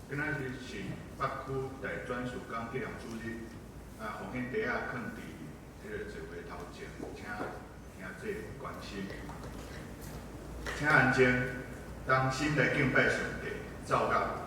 今仔日是北區大專事工紀念主日，啊，奉獻袋仔囥佇彼个座位頭前，請兄弟關心。請安靜，同心來敬拜上帝，奏樂。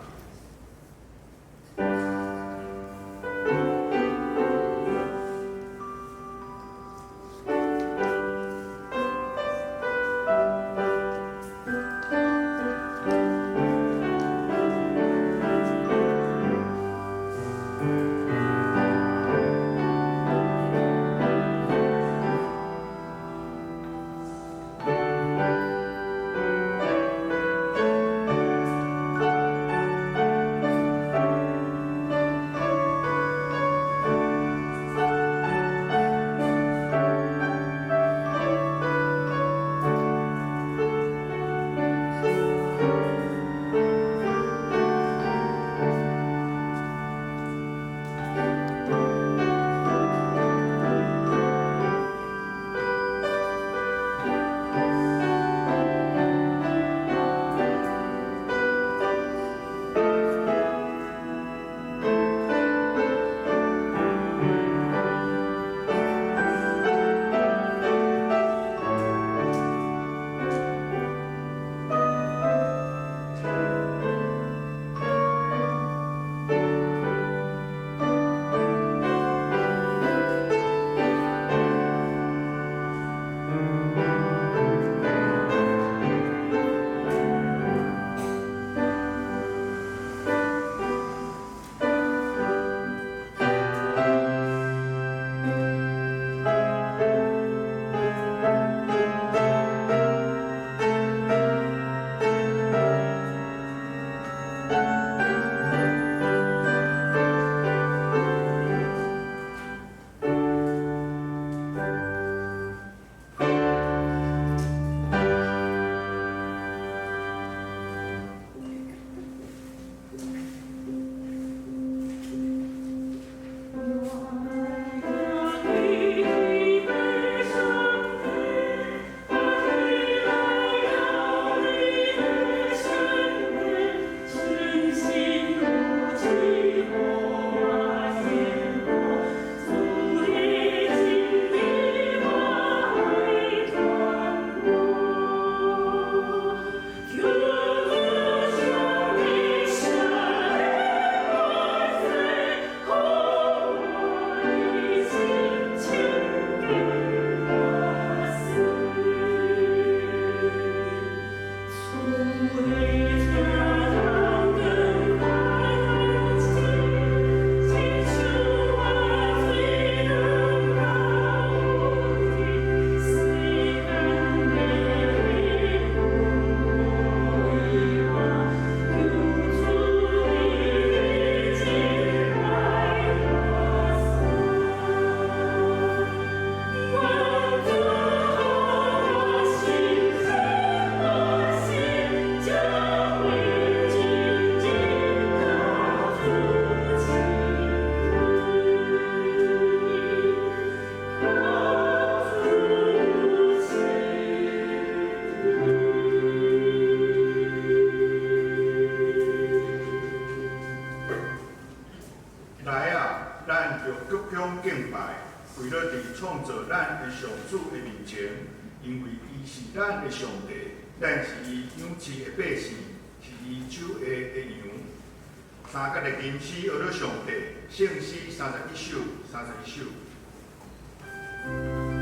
來啊，咱著鞠躬敬拜，跪落佇創造咱的上主的面前，因為伊是咱的上帝，咱是伊養飼的百姓，是伊手下的羊。三角的金詩學做上帝，聖詩31首，31首。 Thank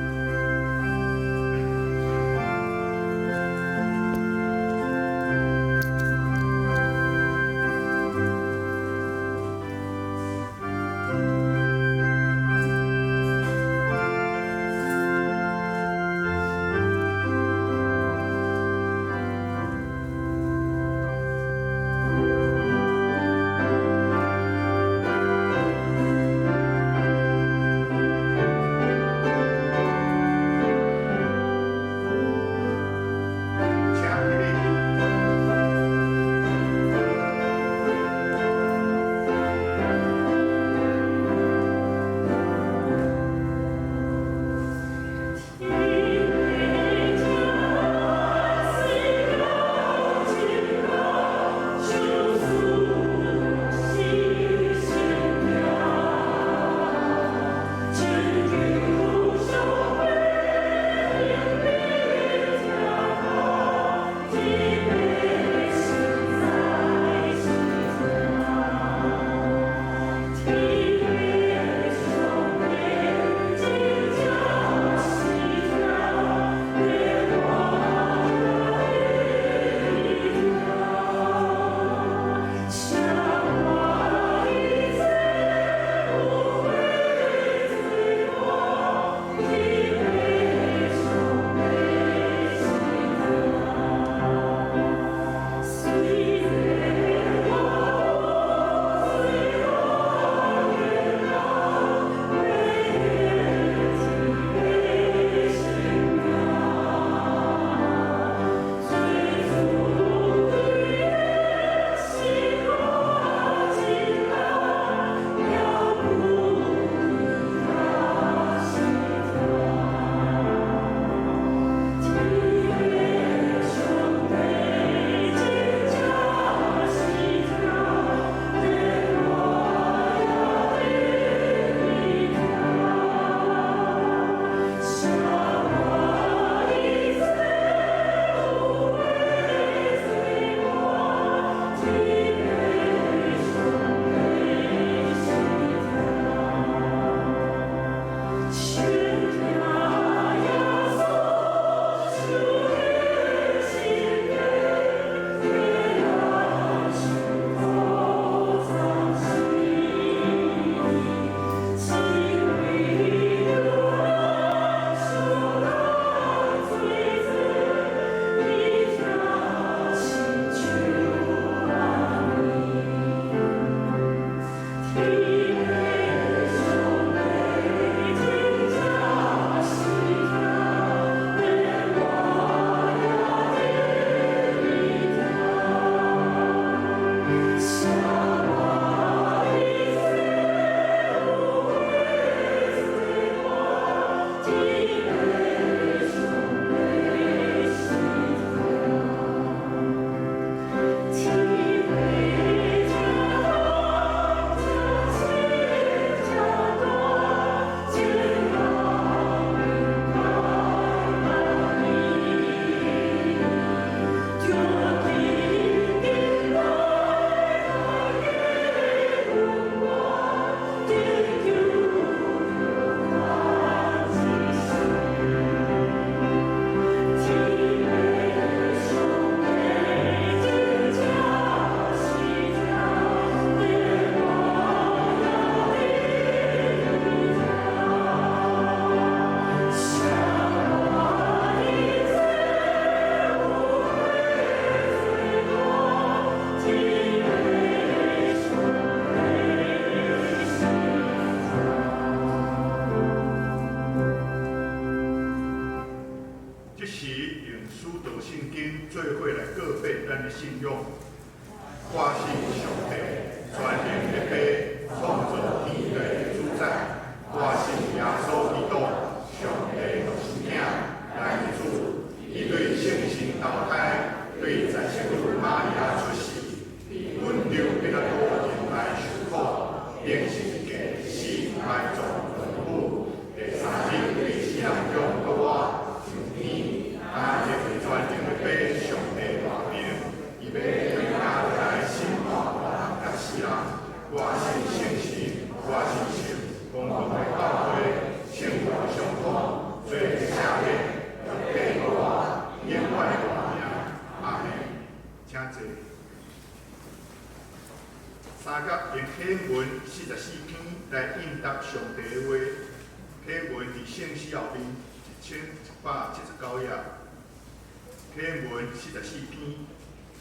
三甲用啟文四十四篇來應答上帝的話。啟文佇聖詩後面1179頁。啟文四十四篇，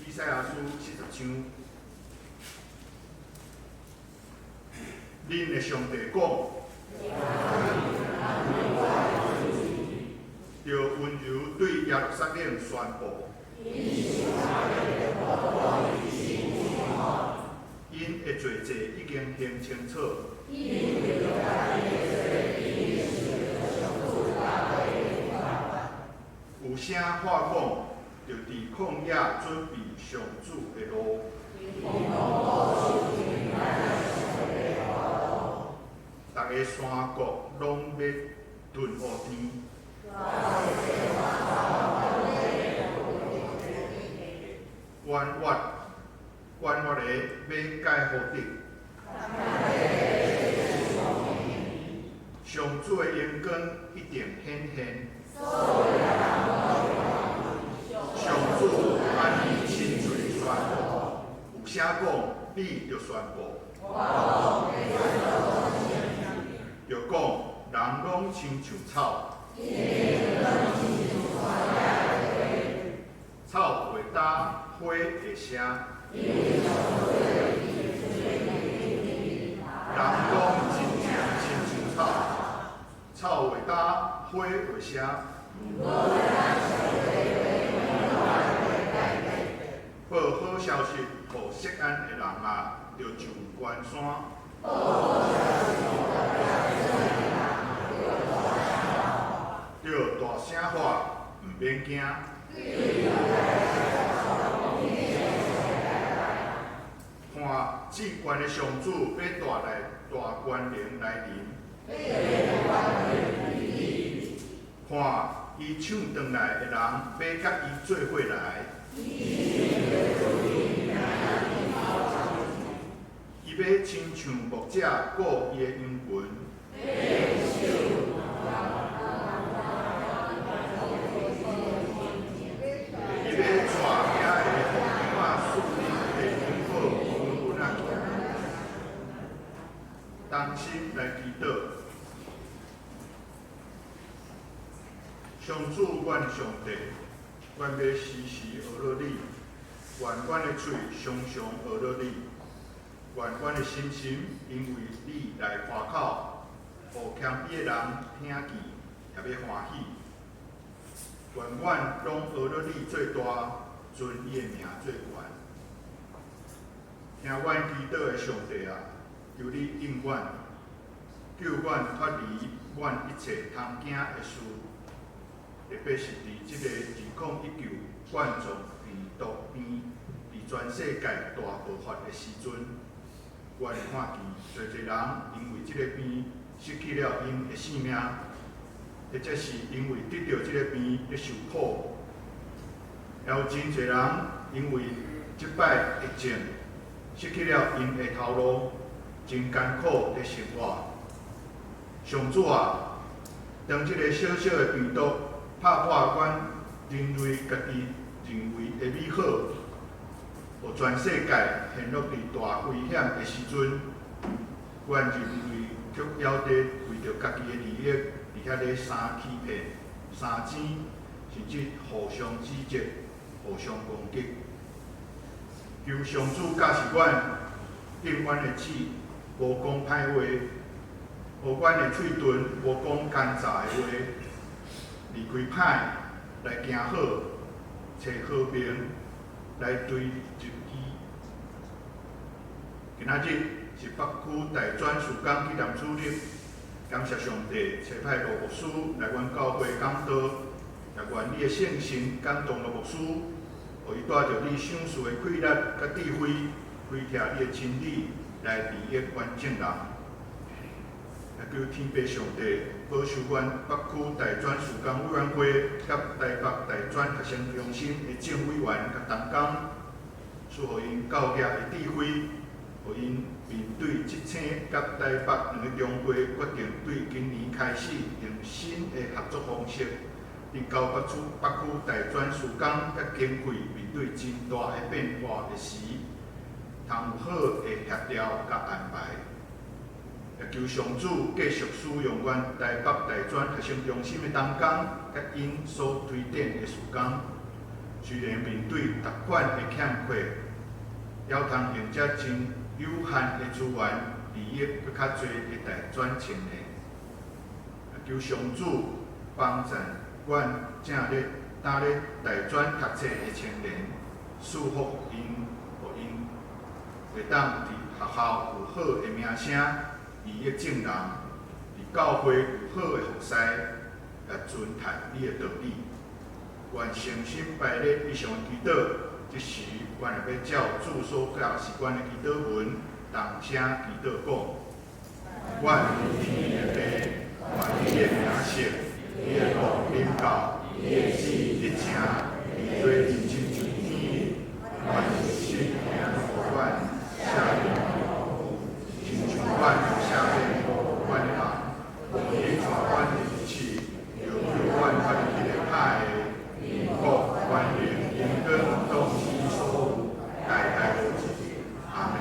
以賽亞書四十章。恁的上帝講，著溫柔對耶路撒冷宣布，𪜶的罪債已經還清楚。有聲喊講，著佇曠野準備上主的路。逐个山谷攏欲頓烏甜。彎彎彎彎的欲改予直。上主的榮光一定顯現。上主按呢親嘴宣布，有聲講，你著宣布。著講，人攏親像草，草會焦，花會謝。人攏真正親像草，草會焦，花會謝。報好消息予錫安的人啊，著上懸山。著大聲喊，毋免驚。看，至懸的上主欲帶來大權能來臨。看，伊搶轉來的人欲佮伊做伙來。伊欲親像牧者顧伊的羊群。伊欲帶遐个予羊仔四面的羊寶穩穩仔行。同心來祈禱。上主，阮上帝，阮欲時時學樂你，願阮的喙常常學樂你，願阮的心心因為你來誇口，予謙卑的人聽見也欲歡喜。願阮攏學樂你做大，尊你的名做懸。聽阮祈禱的上帝啊，求你應阮，救阮脫離阮一切通驚的事。特別是佇這个2019冠狀病毒病佇全世界大爆發的時陣，阮看見濟濟人因為這个病失去了𪜶的性命，或者是因為得著這个病咧受苦，也有真濟人因為這擺疫症失去了𪜶的頭路，真艱苦的生活。上主啊，當這个小小的病毒拍破阮人類家己認為的美好，予全世界陷落佇大危險的時陣，阮人類卻猶佇為著家己的利益，佇遐咧相欺騙、相爭，甚至互相指責、互相攻擊。求上主教示阮，令阮的舌無講歹話，予阮的喙唇無講奸詐的話。離開歹來行好，揣和平來追入義。今仔日是北區大專事工紀念主日，感謝上帝差派羅牧師來阮教會講道，也願你的聖神感動羅牧師，予伊帶著你賞賜的氣力佮智慧，開拓你的真理來利益阮眾人。也求天父上帝保守阮北區大專事工委員會佮台北大專學生中心的眾委員佮同工，賜予𪜶教業的智慧，予𪜶面對這星佮台北兩个中會決定對今年開始用新的合作方式，佇交北區大專事工佮經費面對真大的變化的時，通有好的協協調佮安排。也求上主繼續使用阮台北大專學生中心的同工，佮𪜶所推展的事工。雖然面對逐款的欠缺，猶通用這真有限的資源，利益閣較濟的大專青年。求上主幫贊阮正咧擔咧大專讀冊的青年，賜福𪜶，予𪜶會當佇學校有好的名聲，利益眾人，佇教會有好的服侍，來傳達你的道理。願誠心拜咧以上的祈禱，這時，阮會欲照主所教示阮的祈禱文，同聲祈禱講：阮天的父，願你的名聖，你的國臨到，你的旨意成，佇地親像天。願你賜予阮赦免，親像阮赦免阮的人，毋免帶阮入試，又救阮脫離彼个歹的。因國權榮榮光攏是你所有，代代無止。阿門。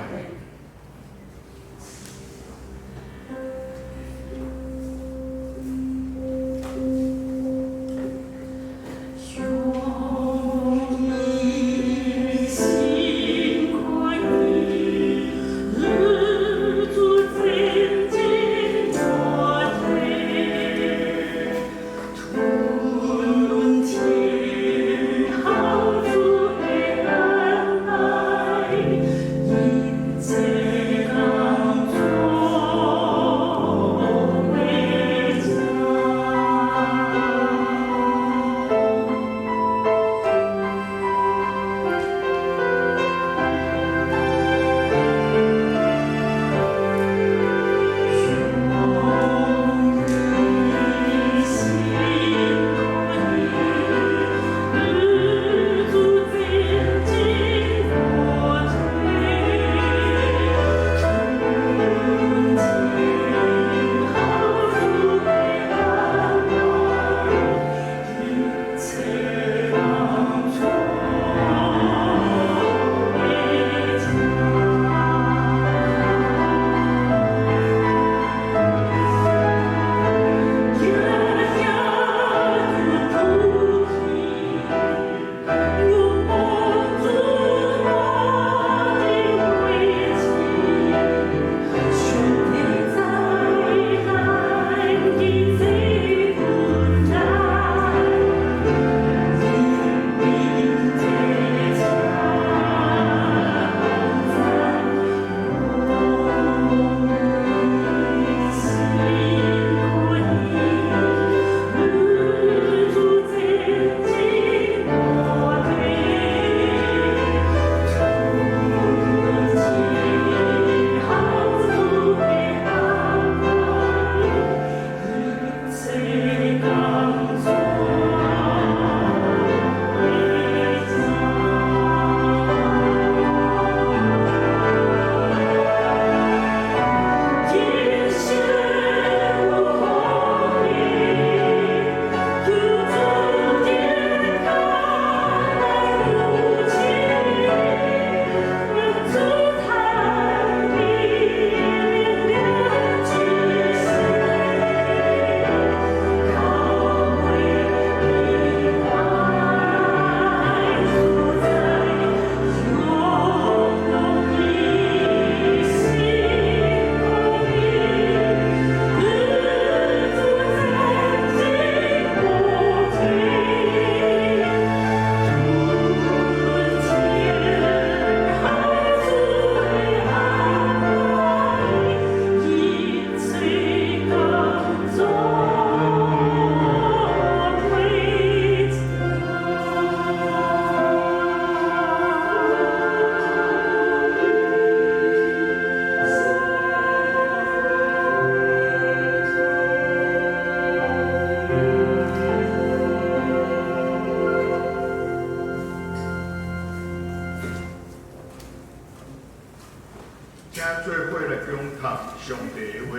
請做伙來恭讀上帝的話，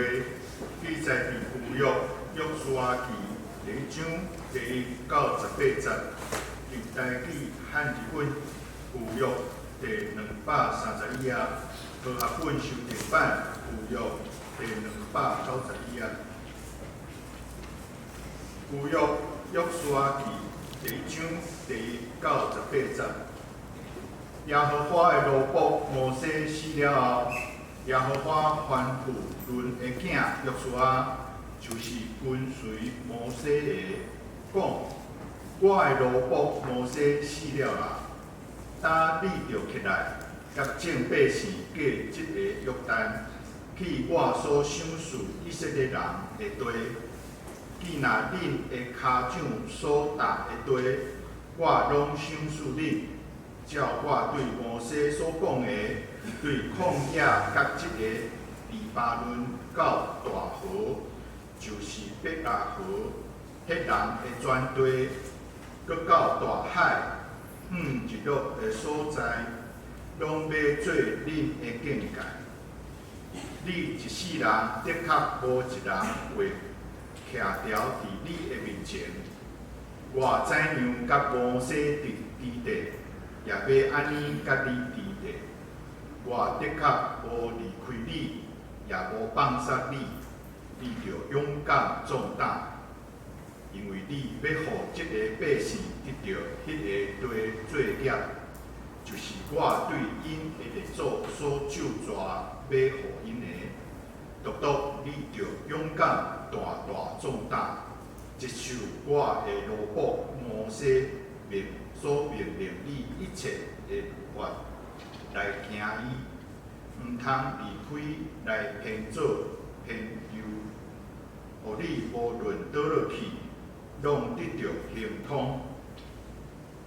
記載佇舊約約書亞記第一章第一到十八節，佇台語漢字本舊約第231頁。和合本修訂版舊約第291頁。舊約約書亞記第1章第1到18節。耶和華的奴僕摩西死了後，耶和華吩咐嫩的囝約書亞，就是跟隨摩西的，講：我的奴僕摩西死了啦，今你著起來，佮眾百姓過這个約旦，去我所賞賜以色列人的地。既若恁的跤掌所踏的地，我攏賞賜恁。照我對摩西所講的，對曠野佮這个黎巴嫩到大河，就是伯拉河，彼人的全地，閣到大海，向日落的所在，攏欲做恁的境界。你一世人的確無一人會徛牢佇你的面前。我怎樣佮摩西治地，也欲按呢佮你治地。我的確無離開你，也無放捒你。你著勇敢壯膽，因為你欲予這个百姓得著彼个地做業，就是我對𪜶的列祖所咒詛欲予𪜶的。獨獨你著勇敢，大大壯膽，執守我的奴僕摩西所命令你一切的律法，來行伊，毋通離開來偏左偏右，予你無論佗落去，攏得著亨通。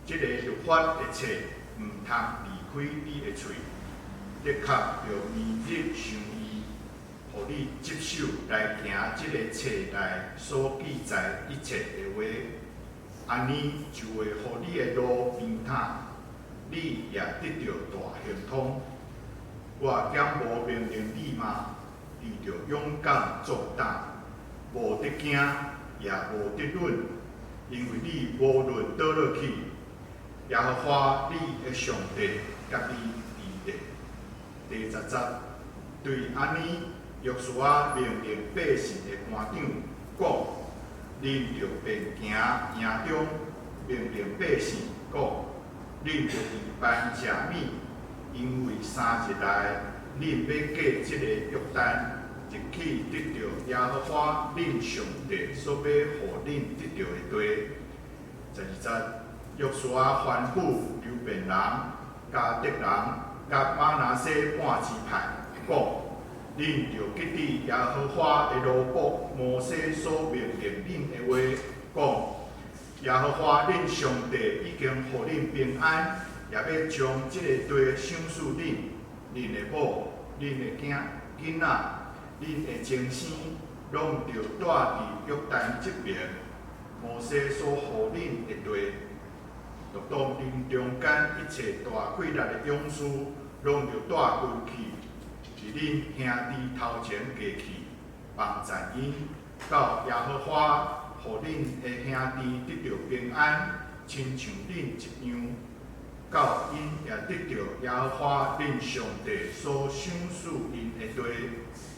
這个律法的冊毋通離開你的喙，的確著年日想伊，予你執守來行這个冊內所記載一切的話，按呢就會予你的路平坦，你也得著大亨通。我敢無命令你嗎？你著勇敢壯膽，無得驚，也無得忍，因為你無論佗落去，耶和華你的上帝佮你佇咧。第10節，對按呢，約書亞命令百姓的官長講：恁著便行營中，命令百姓講：恁著預辦食物，因為3日內，恁欲過這个約旦，入去得著耶和華恁上帝所欲予恁得著的地。12節，約書亞吩咐流便人、迦得人、佮瑪拿西半支派講：恁著記得耶和華的奴僕摩西所命令恁的話，講：耶和華恁上帝已經予恁平安，也欲將這个地賞賜恁、恁的某、恁的囝囡仔、恁的親生，攏著蹛佇約旦這爿，摩西所予恁的地。獨獨恁中間一切大氣力的勇士，攏著帶軍去，佇恁兄弟頭前過去，幫贊𪜶，到耶和華予恁的兄弟得著平安，親像恁一樣，到𪜶也得著耶和華恁上帝所賞賜𪜶的地，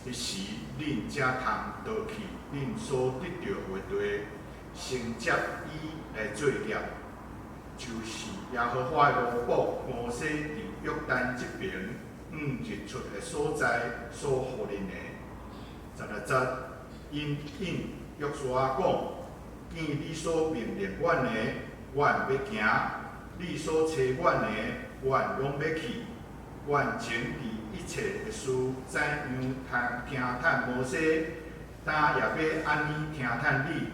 彼時恁才通倒去恁所得著的地，承接伊來做業。就是耶和華的奴僕摩西佇約旦這爿向日出的所在所予恁的。16節，𪜶應約書亞講：見你所命令阮的，阮欲行；你所差阮的，阮攏欲去。阮前佇一切的事怎樣聽趁摩西，今也欲按呢聽趁你。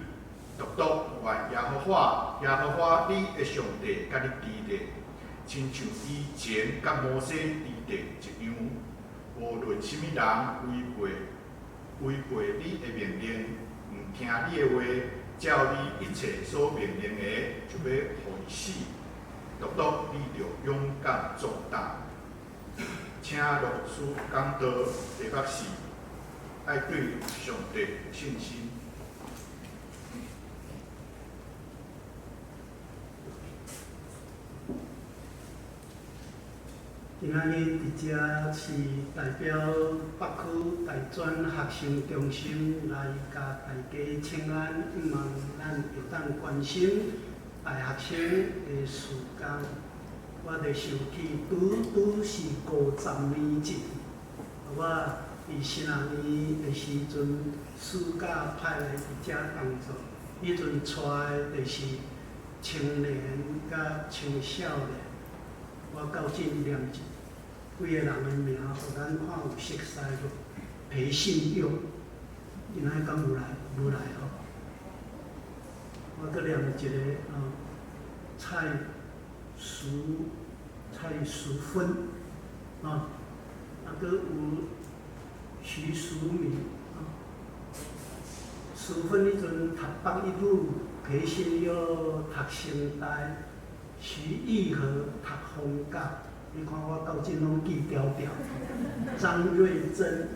獨獨願耶和華、耶和華你的上帝佮你佇咧，親像以前佮摩西佇咧一樣。無論啥物人違背你的命令，毋聽你的話，照你一切所命令的，就欲予伊死。獨獨你著勇敢壯膽。請牧師講道，題目是愛對上帝有信心。弟今仔日佇遮是代表北區大專學生中心來共大家請安，向望咱會當關心大學生的事工。我就想起，拄拄是50年前，我佇神學院的時陣，暑假派來佇遮工作，彼陣帶的就是青年佮青少年。我較真念一幾个人的名，予咱看有熟似無？裴信佑，今仔敢有來？無來吼。我閣念一个哦，蔡淑芬，啊，啊，閣有徐淑敏，啊，淑芬彼陣讀北一女，裴信佑讀成大，徐義和讀逢甲，你看我到今攏記牢牢。張瑞珍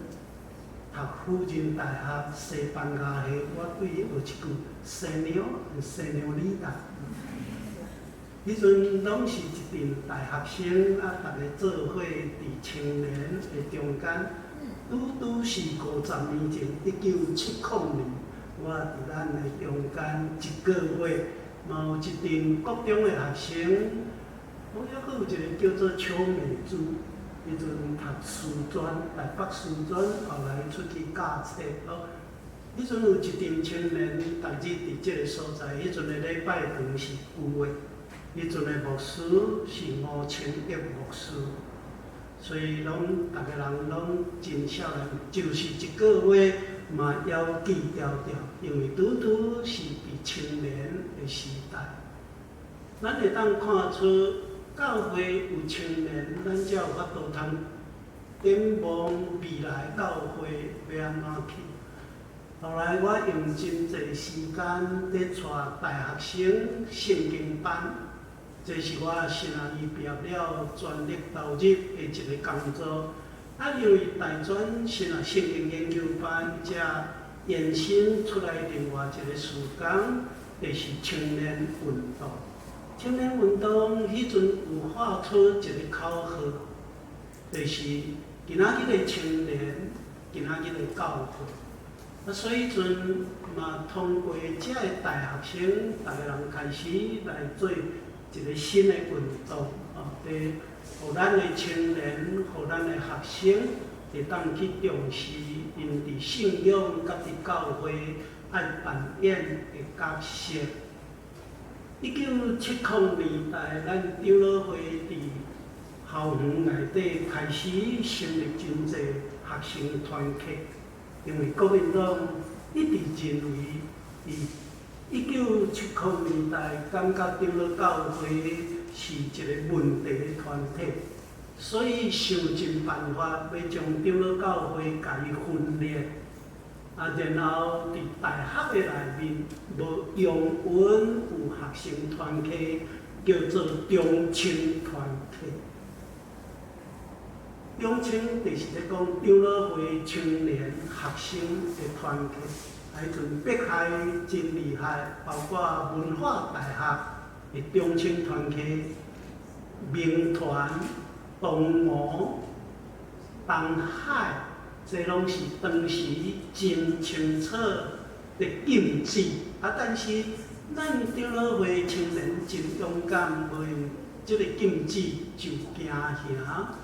讀輔仁大學西班牙系，我對伊學一句 Señor Señorita。彼陣攏是一陣大學生啊，逐家做伙佇青年的中間，拄拄是50年前，1970年，我佇咱的中間一個月，嘛有一陣國中的學生，我猶閣有一個叫做邱美珠，彼陣讀師專，台北師專，後來出去教冊哦。彼陣有一陣青年，逐日佇這个所在，彼陣的禮拜堂是舊的。彼陣的牧師是吳清益牧師，所以攏逐个人攏真少年，就是一個月嘛猶記牢牢，因為拄拄是佇青年的時代。咱會當看出教會有青年，咱才有法度通展望未來教會欲按怎去。後來我用真濟時間佇帶大學生聖經班。這是我神學院畢業了全力投入的一个工作。啊，因為大專神學聖經研究班，才延伸出來另外一个事工，就是青年運動。青年運動彼陣有喊出一个口號，就是今仔日的青年，今仔日的教會。啊，所以彼陣嘛通過這个大學生，逐个人開始來做一个新的運動，哦，佇予咱的青年，予咱的學生，會當去重視𪜶佇信仰佮佇教會愛扮演的角色。1970年代，咱長老會佇校園內底開始成立真濟學生團契，因為國民黨一直認為佇1970年代，感覺長老教會是一个問題的團體，所以想盡辦法欲將長老教會共伊分裂，啊，然後佇大學的內面無容允有學生團契，叫做中青團契。中青就是咧講長老會青年學生的團契。彼陣迫害真厲害，包括文化大學的中青團契、民團、東吳、東海，這攏是當時真清楚的禁止。啊，但是咱長老會青年真勇敢，無用這个禁止就驚嚇。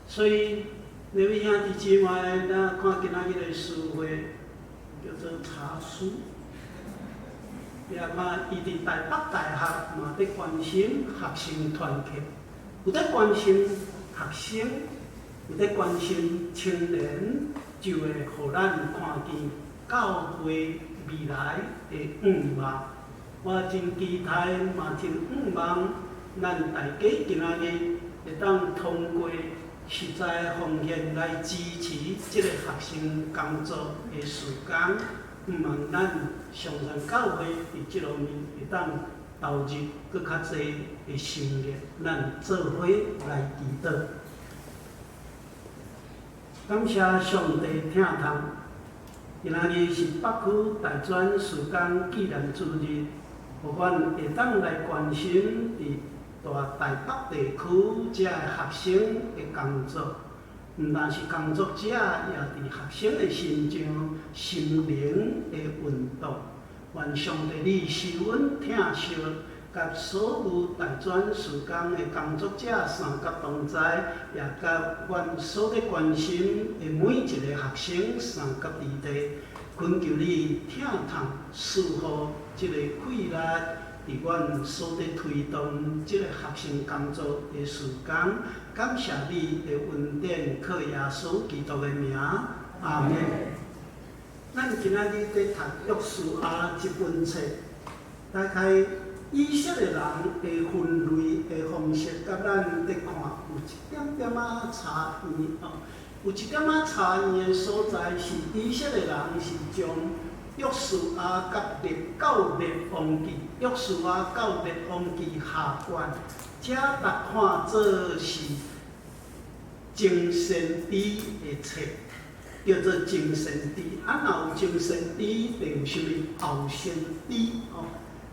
所以，兩位兄弟姊妹，咱看今仔日的詩會，叫做查書，也看伊佇台北大學嘛佇關心學生團契，有佇關心學生，有佇關心青年，就會予咱看見教會未來的向望。我真期待，嘛真向望，咱大家今仔日會當通過實在奉獻來支持這个學生工作的事工，向望咱松山教會佇這方面會當投入閣較濟的心力，咱做伙來祈禱。感謝上帝疼痛，今仔日是北區大專事工紀念主日，予阮會當來關心佇大台北地區遮的學生的工作，毋但是工作者，也佇學生的身上心靈的運動。願上帝你賜阮疼惜，佮所有大專事工的工作者相佮同在，也佮阮所咧關心的每一个學生相佮佇地，懇求你疼痛賜予這個氣力，佇阮所咧推動這個學生工作的事工，感謝你的恩典，靠耶穌基督的名，阿門。咱今仔日佇讀約書亞這本冊，大概以色列人的分類的方式，佮咱佇看有一點點仔差異哦。有一點仔差異的所在是，以色列人是將約書亞佮列到列王紀，約書亞到列王紀下卷，遮逐看做是前先知的冊，叫做前先知。啊，若有前先知，就有啥物後先知哦。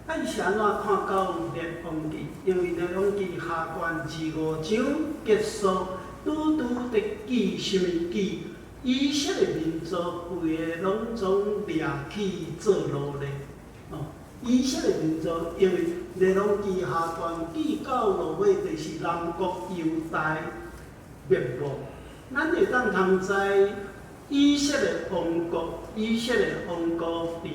啊，伊是按怎看到列王紀？因為列王紀下卷二五章結束，拄拄佇記啥物記？以色列民族規个攏總掠去做奴隸，哦，以色列民族因為列王紀下卷記到落尾，就是南國猶大滅亡。咱會當通知以色列王國，以色列王國佇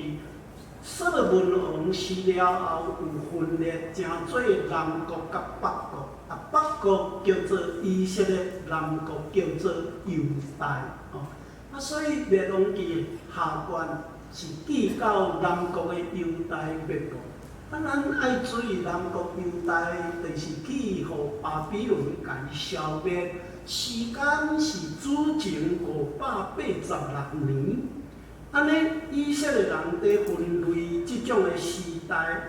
所羅門王死了後有分裂，成做南國佮北國。啊，北國叫做以色列，南國叫做猶大。哦，啊，所以列王紀下卷是記到南國的猶大滅亡。啊，咱愛注意南國猶大，就是去予巴比倫共伊消滅，時間是主前586年。按呢，以色列人佇分類這種的時代，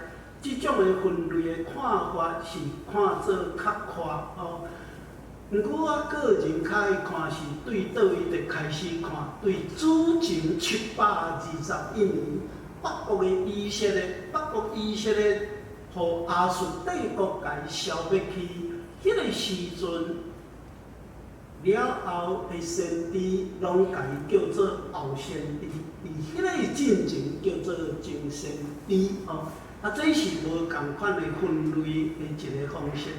這種的分類的看法是看做較闊哦。毋過我個人較愛看是對佗位就開始看，對主前721年，北國的以色列，北國以色列予亞述帝國共伊消滅去，彼個時陣了後的先知，攏共伊叫做後先知，佇彼个進前叫做前先知哦。啊，這是無仝款的分類的一個方式。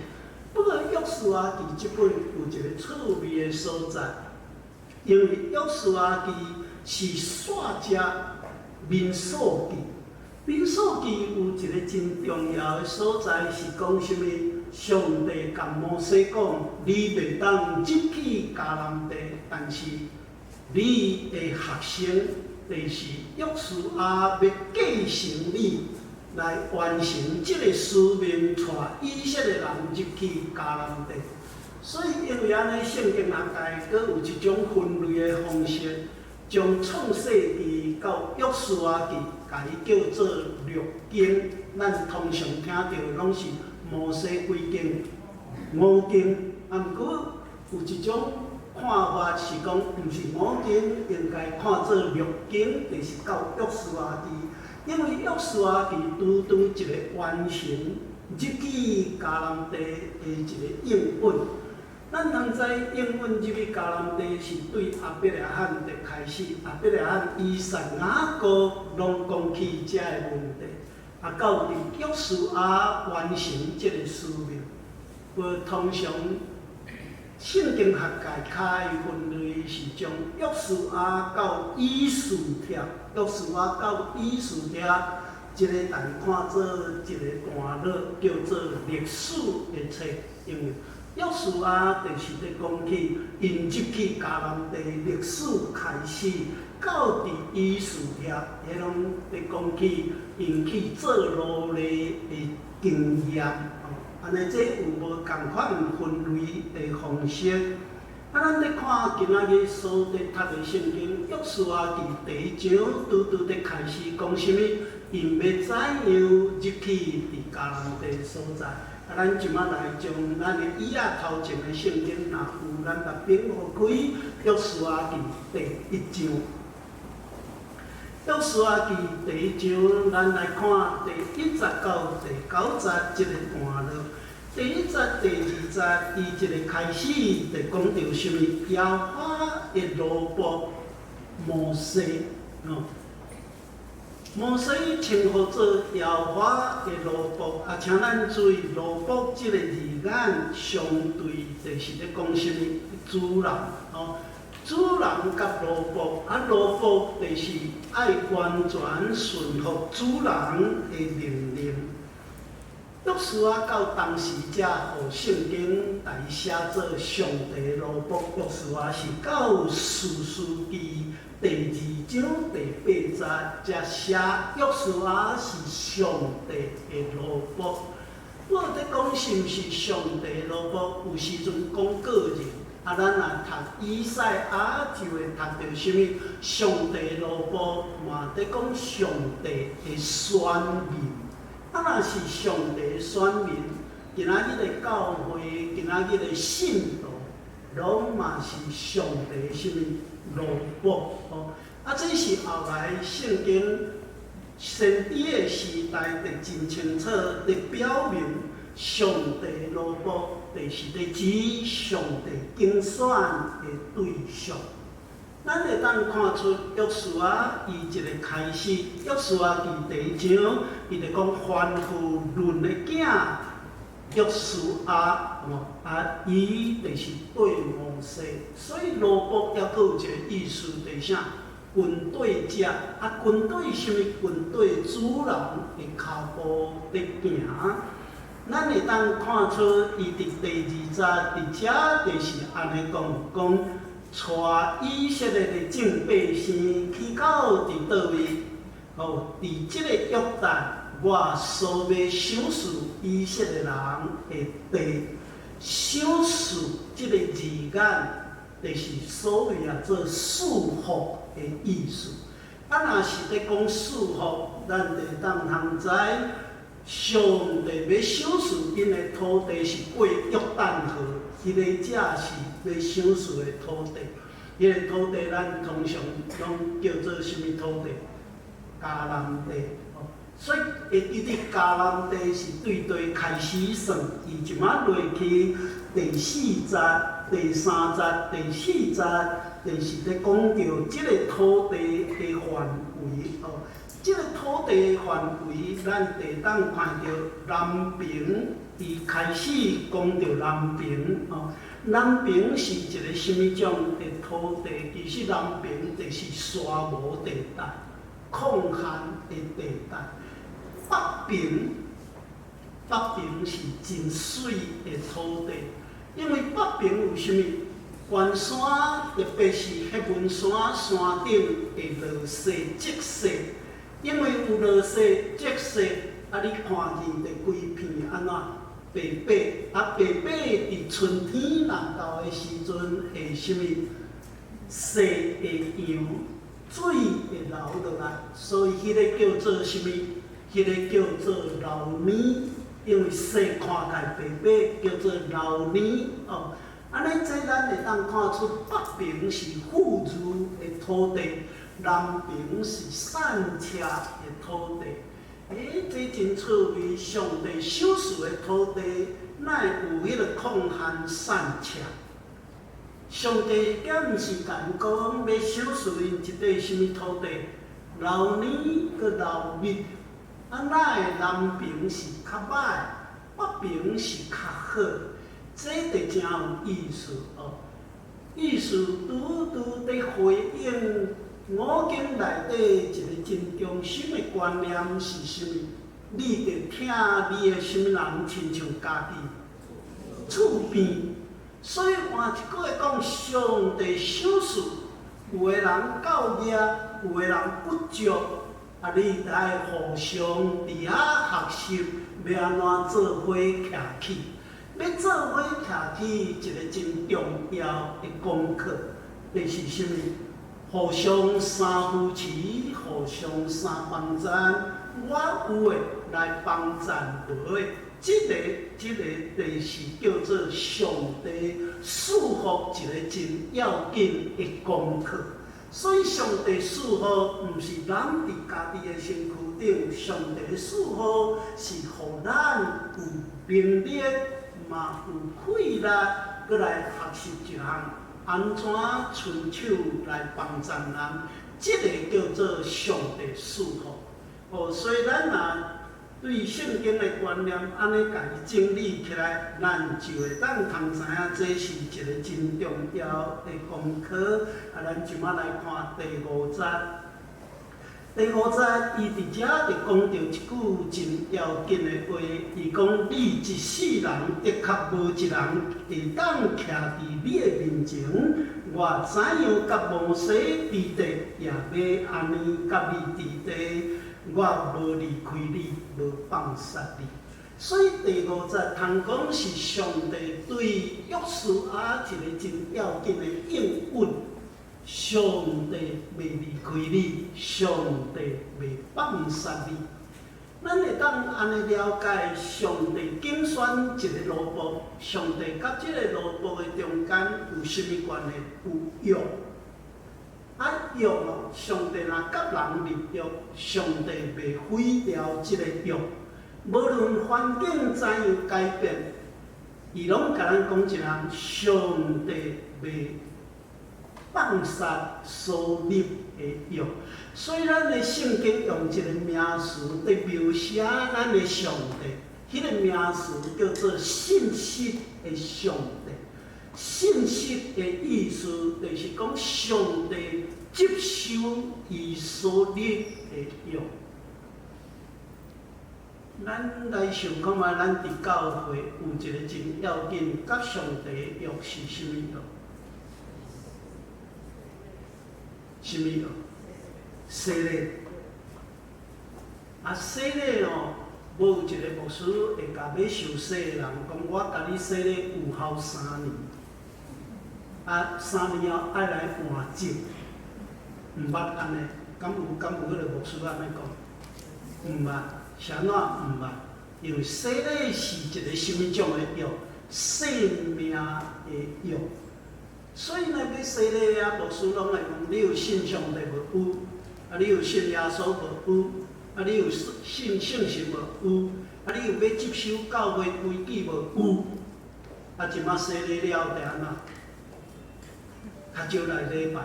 不過約書亞記這本有一個趣味的所在，因為約書亞記是煞接民數記，民數記有一個真重要的所在是講啥物？上帝共摩西講：你袂當入去迦南地，但是你的學生就是約書亞欲繼承你，來完成這個使命，帶以色列人入去迦南地。所以因為按呢，聖經學界閣有一種分類的方式，將創世記到約書亞記，共伊叫做六經。咱通常聽著攏是摩西幾經、五經，啊，毋過有一種看法是講，毋是五經，應該看做六經，就是到約書亞記。因為約書亞記拄拄一個完成入去迦南地的一個應允。咱通知應允入去迦南地是對亞伯拉罕的開始，亞伯拉罕、以撒、雅各攏講起遮个問題，啊，到佇約書亞完成這個使命。無通常聖經學界較愛分類是將約書亞到以斯帖，約書亞到以斯帖，這个共伊看做一个段落，叫做歷史的冊，因為約書亞就是佇講起𪜶入去迦南地歷史開始，到佇以斯帖，彼攏佇講起𪜶去做奴隸的經驗。按呢，這有無仝款分類的方式？啊，咱佇看今仔日所佇讀的聖經，約書亞記第一章，拄拄佇開始講啥物？𪜶欲怎樣入去佇迦南地所在？啊，咱這馬來將咱的椅仔頭前的聖經，若有咱來反予開，約書亞記第一章。約書亞記第一章，咱來看第一節到第九節這個段落。第一節、第二節，伊一个開始就講著啥物？耶和華的奴僕摩西，哦，摩西稱呼做耶和華的奴僕，啊，請咱注意，奴僕這個字眼，相對就是咧講啥物？主人，哦，主人佮奴僕，啊，奴僕就是愛完全順服主人的命令。約書亞到當時才予聖經來寫做上帝奴僕。約書亞是到士師記第二章第八節才寫約書亞是上帝的奴僕。我佇講是毋是上帝奴僕，有時陣講個人。啊，咱若讀以賽亞就會讀著啥物？上帝奴僕嘛佇講上帝的選民。啊，若是上帝選民，今仔日的教會，今仔日的信徒，攏嘛是上帝啥物奴僕哦。啊，這是後來聖經先知的時代，就真清楚佇表明，上帝奴僕就是佇指上帝揀選的對象。咱會當看出約書亞伊一個開始，約書亞佇第一章，伊就講凡夫嫩的囝約書亞，哦，啊，伊就是對摩西，所以奴僕猶閣有一個意思，就是啥？跟綴者，啊，跟綴啥物？跟綴主人的跤步佇行。咱會當看出伊佇第二節佇遮就是按呢講，講帶以色列的眾百姓去到佇佗位？哦，佇這個約旦，我所欲賞賜以色列人的地，賞賜這個字眼，就是所謂啊做賜福的意思。啊，若是咧講賜福，咱就當通知，上帝欲賞賜𪜶的土地是過約旦河，彼個才是欲賞賜的土地。彼個土地咱通常攏叫做啥物土地？迦南地。所以會記得迦南地是對對開始算，伊這馬落去第四節、第三節、第四節，就是咧講著這个土地的範圍哦。這个土地範圍，咱會當看著南爿，伊開始講著南爿哦。南爿是一个啥物種的土地？其實南爿就是沙漠地帶、曠旱的地帶。北爿，北爿是真媠的土地，因為北爿有啥物？懸山，特別是彼文山山頂會落雪積雪，因為有落雪積雪，啊，你看見就規片按怎白白，啊白白佇春天若到的時陣會啥物？雪會溶，水會流落來，所以彼个叫做啥物？彼个叫做流奶，因為雪看起來白白，叫做流奶哦。按呢，這咱會當看出北爿是富裕的土地，南爿是散赤的土地。欸，這真趣味，上帝賞賜的土地，哪會有彼個曠旱散赤？上帝敢毋是共講欲賞賜𪜶一塊啥物土地？流奶閣流蜜，啊，哪會南爿是較歹，北爿是較好？這就真有意思哦。意思拄拄佇回應五經內底一个真中心的觀念是啥物？你著疼你的啥物人，親像家己厝邊。所以換一句話講，上帝賞賜，有的人夠額，有的人不足，啊，你著愛互相佇遐學習，欲按怎做伙徛起。欲做伙徛起，一个真重要的功課，就是啥物？互相相扶持，互相相幫贊。我有的來幫贊無的，這个就是叫做上帝賜福一个真要緊的功課。所以上帝賜福，毋是咱佇家己的身軀頂，上帝賜福是予咱有能力嘛有氣力，閣來學習一項，按怎伸手來幫助人，這个叫做上帝賜福。哦，所以咱若對聖經的觀念按呢共伊整理起來，咱就會當通知影，這是一个真重要的功課。啊，咱這馬來看第五節。第五節，伊佇遮就講著一句真要緊的話，伊講：你一世人的確無一人會當徛佇你的面前，我怎樣佮摩西佇地，也欲按呢佮你佇地，我無離開你，無放殺你。所以第五節通講是上帝對約書亞一个真要緊的應允。上帝袂離開你，上帝袂放殺你。咱會當按呢了解，上帝揀選一个奴僕，上帝佮這个奴僕的中間有啥物關係？有約。啊約哦，上帝若佮人立約，上帝袂毀掉這个約。無論環境怎樣改變，伊攏共咱講一項，上帝袂放殺所立的約。所以咱的聖經用一个名詞佇描寫咱的上帝，彼个名詞叫做信實的上帝。信實的意思就是講上帝接受伊所立的約。咱來想看覓，咱佇教會有一个真要緊，佮上帝的約是啥物約？啥物約？洗禮。啊，洗禮哦，無有一个牧師會共欲受洗的人講，我共你洗禮有效三年，啊，三年後愛來換籍，毋捌按呢，敢有敢有彼个牧師按呢講？毋捌，是按怎毋捌？因為洗禮是一个啥物種的約？生命的約。所以呢，欲洗禮啊，牧師攏會問你有信上帝無？有。啊，你有信耶穌無？有。啊，你有信聖神無？有。啊，你有欲接受教會規矩無？有。啊，這馬洗禮了後，就按怎？較少來禮拜。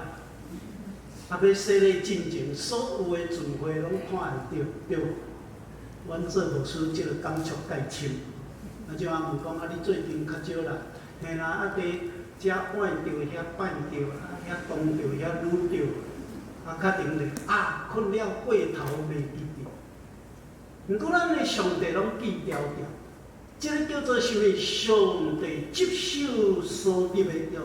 啊，欲洗禮進前，所有的聚會攏看會著，對。阮做牧師這個感觸蓋深。啊，這馬問講啊，你最近較少來，嘿啦，啊，佇遮換著，遐變著，啊，遐動著，遐愈著，啊，較定咧，啊，睏了過頭袂記得。毋過咱的上帝攏記牢牢，這个叫做啥物？上帝接受所立的約。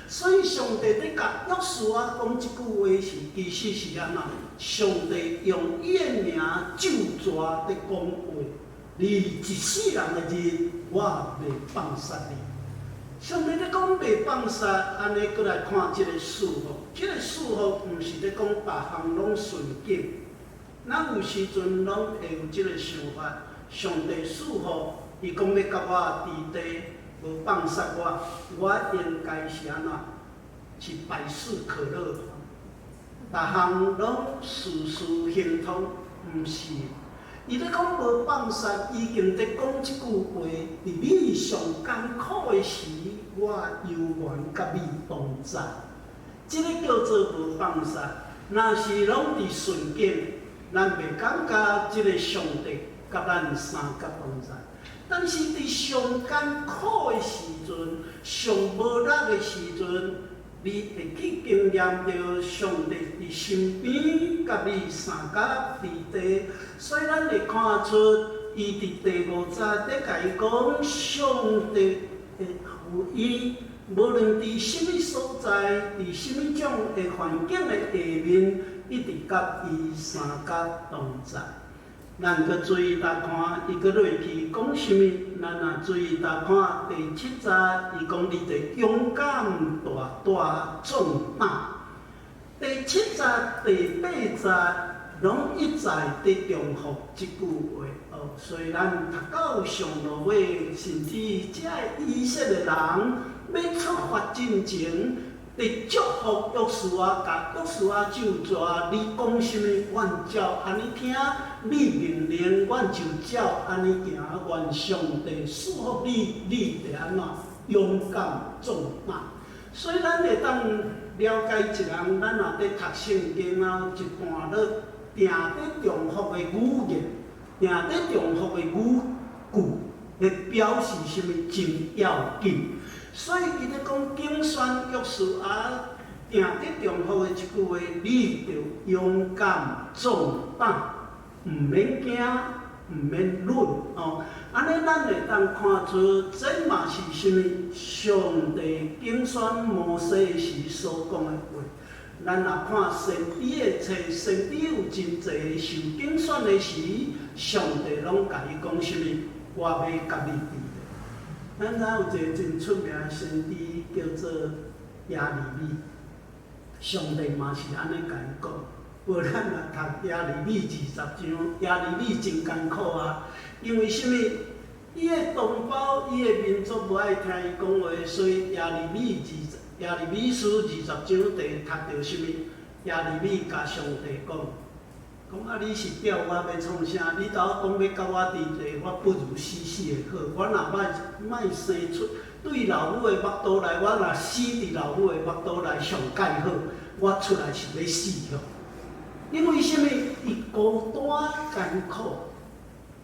所以上帝佇共約書亞講這句話時，其實是按怎？上帝用伊的名咒詛佇講話，你一世人的日，我袂放殺你。上帝咧講袂放殺，按呢閣來看這个賜福，這个賜福毋是咧講逐項攏順境。咱有時陣攏會有這个想法，上帝賜福，伊講欲佮我佇地，無放殺我，我應該是按怎？是百事可樂，逐項攏事事亨通，毋是。伊咧講無放殺，已經佇講這句話，佇你上艱苦的時，我猶原佮你同在。這个叫做無放殺。若是攏佇順境，咱袂感覺這个上帝佮咱相佮同在。但是佇上艱苦的時陣，上無力的時陣，你會去經驗著上帝佇身邊佮你相佮佇地，所以咱會看出伊佇第五節佇共伊講，上帝會予伊，無論佇啥物所在，佇啥物種的環境的下面，一直佮伊相佮同在。咱閣注意來看，伊閣落去講啥物？咱若注意來看第七節，伊講你著勇敢大大壯膽。第七節、第八節攏一再佇重複這句話哦。所以咱讀到上落尾，甚至這个以色列人欲出發進前，佇祝福約書亞，共約書亞咒詛，你講啥物，阮照按呢聽；你命令，阮就照按呢行。願上帝賜福你，你會按怎勇敢壯膽。所以咱會當了解一人，咱若佇讀聖經啊，一段落定佇重複的語言，定佇重複的語句，會表示啥物真要緊。所以伊咧講揀選約書亞，定佇重複的一句話，你著勇敢壯膽，毋免驚，毋免忍哦。按呢，咱會當看出，這嘛是啥物？上帝揀選摩西時所講的話。咱若看先知的冊，先知有真濟受揀選的時，上帝攏共伊講啥物？我欲佮你佇咧。咱知影有一個真出名的先知叫做耶利米，上帝嘛是按呢共伊講。無咱若讀耶利米20章，耶利米真艱苦啊，因為啥物？伊的同胞、伊的民族無愛聽伊講話，所以耶利米書二十章第讀著啥物？耶利米共上帝講，講啊！你是調我欲創啥？你頭講欲佮我佇咧，我不如死死的好。我若欲莫生出對老母的腹肚內，我若死佇老母的腹肚內上蓋好，我出來是欲死吼。因為啥物？伊孤單艱苦，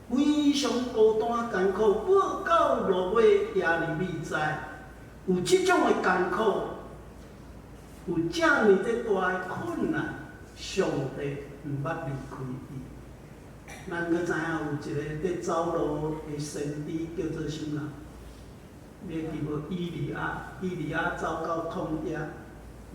非常孤單艱苦。報到落尾，耶利米知有這種的艱苦，有遮爾的大的困難，上帝毋捌離開伊。咱閣知影有一个佇走路的先知叫做啥人？你會記無？以利亞，以利亞走到曠野，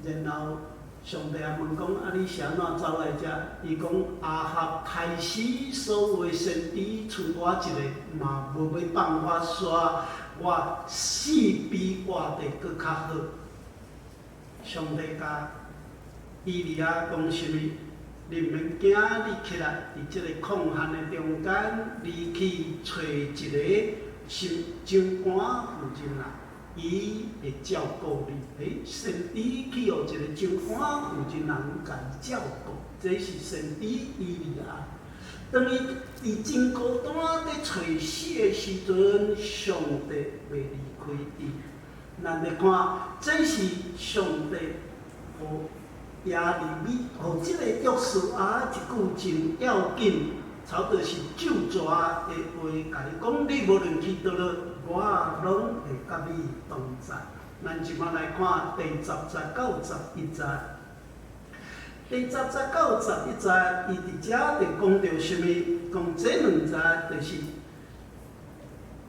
然後上帝也問講：啊，你是按怎走來遮？伊講：亞哈刣死所有的先知，賰我一个，嘛無欲放我煞，我死比活的閣較好。上帝共以利亞講啥物？你毋免驚，你起來，佇這個曠旱的中間，你去揣一个新長官負責人，伊會照顧你。先知去予一个長官負責人共伊照顧，這是先知以利亞。當伊佇真孤單佇揣死的時陣，上帝袂離開伊。咱來看，這是上帝予耶利米，予這個約書亞一句真要緊，差不多是咒詛的話，共伊講：你無論去佗落，我攏會佮你同在。咱這擺來看第10節到11節。第10節到11節，伊佇遮就講著啥物？講這兩節就是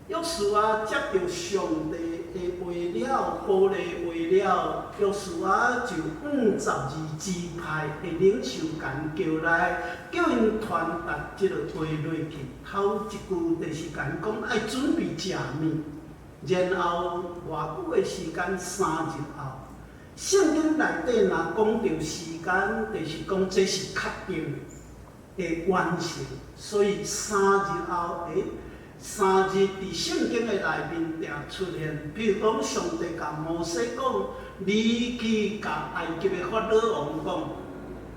約書亞接著上帝的話了，鼓勵話了，約書亞就按12支派的領袖共𪜶叫來，叫𪜶傳達這個話落去。頭一句就是共𪜶講愛準備食物，然後偌久的時間？3日後。聖經內底若講著時間，就是講這是確定會完成，所以三日後，三日佇聖經的內面定出現。比如講，上帝共摩西講：你去共埃及的法老王講，予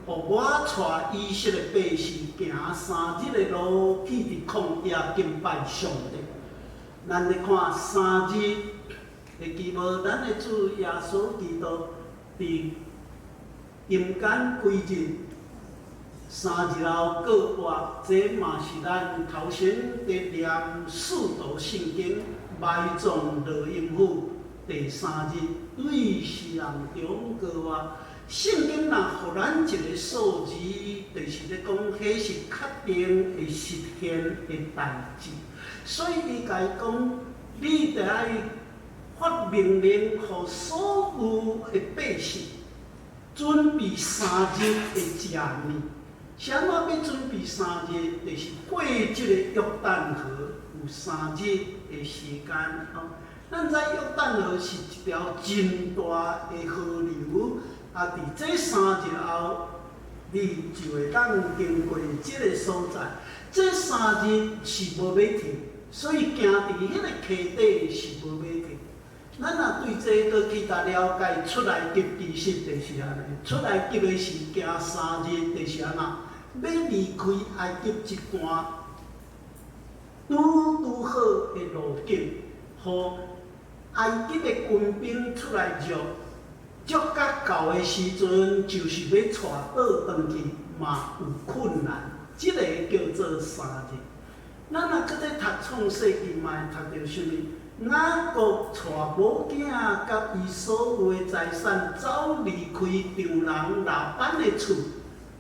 我帶以色列百姓行三日的路去佇曠野敬拜上帝。咱來看三日，會記無？咱的主耶穌基督佇陰間歸日，三日後復活，這嘛是咱頭先佇念使徒信經埋葬落陰府第三日對死人中復活。聖經若予咱一個數字，就是咧講，彼是確定會實現的代誌。所以伊共伊講，你著愛發命令，予所有的百姓準備三日的食物。是按怎欲準備三日？就是過這個約旦河有三日的時間。吼，咱知約旦河是一條真大的河流，啊，佇這三日後，你就會當經過這個所在。這三日是無欲停，所以行佇彼個溪底是無欲停。咱若對這閣去共了解，出埃及其實就是按呢。出埃及的是行三日，就是按怎？欲離開埃及一段拄拄好的路徑，予埃及的軍兵出來捉，捉甲到的時陣，就是欲帶倒轉去嘛有困難。這个叫做三日。咱若閣咧讀創世記，嘛會讀著啥物？雅各帶某囝佮伊所有的財產走離開丈人拉班的厝，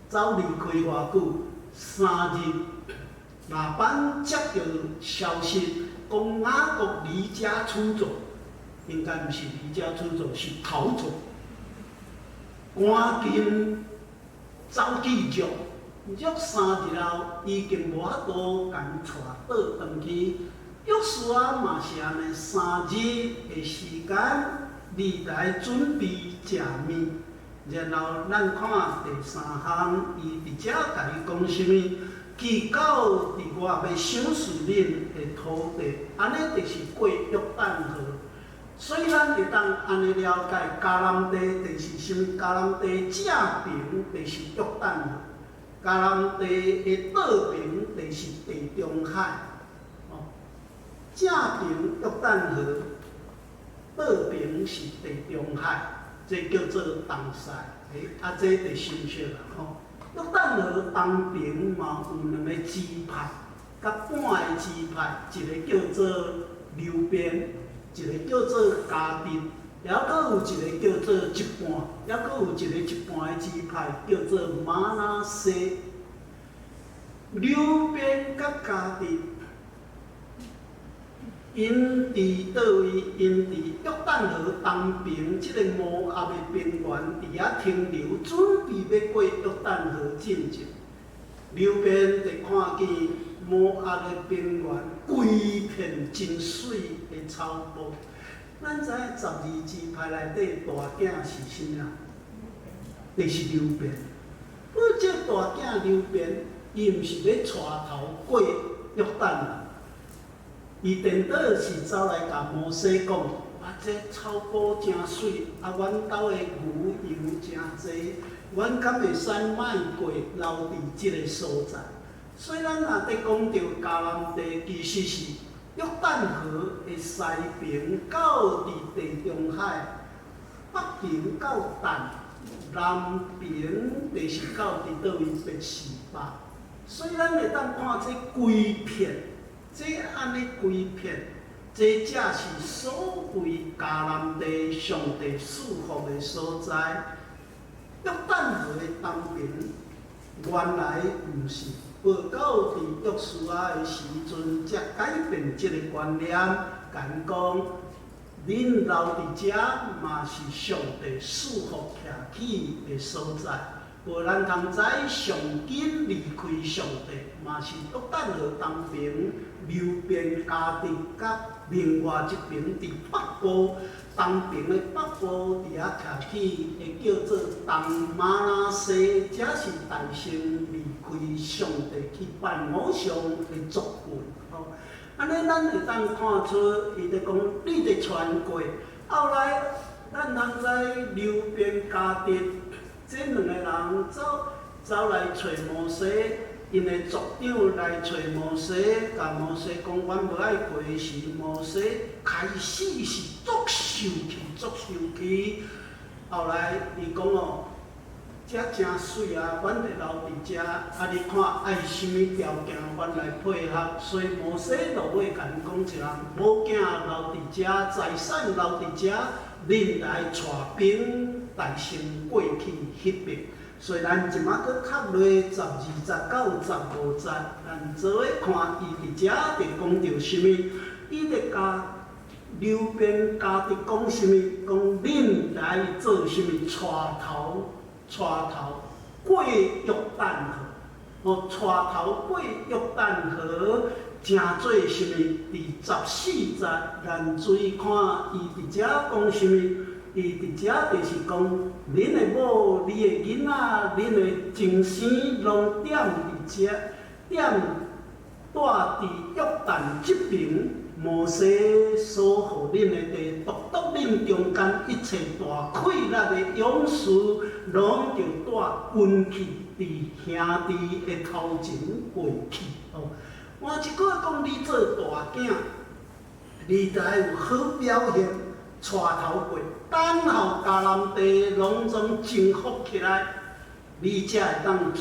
走離開偌久？三日。拉班接著消息，講雅各離家出走，應該毋是離家出走，是逃走。趕緊走去約，約三日後，已經無法度共伊帶倒轉去。約書亞嘛是按呢，三日的時間，你來準備食物，然後咱看第三項，伊佇遮共伊講啥物？去到佇我欲賞賜恁的土地，按呢就是過約旦河。所以咱會當按呢了解，迦南地就是啥物？迦南地正爿就是約旦河，迦南地的倒爿就是地中海。哦，正爿約旦河，倒爿是地中海，這叫做東西。欸，啊，這就熟悉啦吼。約旦河東爿嘛有兩個支派，佮半个支派，一个叫做流便，一个叫做迦得，抑閣有一个叫做一半，抑閣有一個一半的支派叫做瑪拿西。流便佮迦得，𪜶佇佗位？𪜶佇約旦河東爿這个摩押的平原，佇遐停留，準備欲過約旦河進前。流便就看見摩押的平原，規片真媠的草埔。咱知影十二支派內底大囝是啥物啊？就是流便。不過這大囝流便，伊毋是欲帶頭過約旦啊。伊顛倒是走來共摩西講：啊，這草埔誠媠，啊，阮兜的牛羊誠濟，阮敢會使莫過留佇這个所在？所以咱若佇講著迦南地，其實是約旦河的西爿到佇地中海，北爿到但，南爿就是到佇佗位別是巴。所以咱會當看這規片。這按呢規片，這才是所謂迦南地上帝賜福的所在。約旦河的東爿原來毋是，無到佇約書亞的時陣，才改變這个觀念，共𪜶講，恁留佇遮嘛是上帝賜福徛起的所在。無咱通知上緊離開上帝，嘛是約旦河東爿流便迦得佮另外一爿佇北部東爿的北部佇遐徛起的叫做東瑪拿西，這是大乘離開上帝去拜偶像的族群。吼，按呢咱會當看出，伊佇講你佇穿過，後來咱通知流便迦得。這兩個人走走來揣摩西，𪜶的族長來揣摩西，共摩西講：阮無愛過時，摩西開始是足受氣，足受氣。後來伊講哦，遮誠媠啊，阮著留佇遮，啊，你看愛啥物條件，阮來配合。所以摩西落尾共𪜶講一人，某囝留佇遮，財產留佇遮，恁來帶兵大乘過去彼爿。所以咱這馬閣較落12節到15節，咱做伙看伊佇遮佇講著啥物？伊佇共流便迦得講啥物？講恁來做啥物？帶頭帶頭過約旦河，哦，帶頭過約旦河，成做啥物？佇14節，咱注意看伊佇遮講啥物？伊佇遮就是講，恁的某、你的囡仔、恁的親生，攏踮佇遮，踮蹛佇約旦這爿。摩西所予恁的地，獨獨恁中間一切大氣力的勇士，攏著帶軍器佇兄弟的頭前過去。哦，換一句話講，你做大囝，你著愛有好表現，帶頭過，等候迦南地攏總征服起來，你才會當帶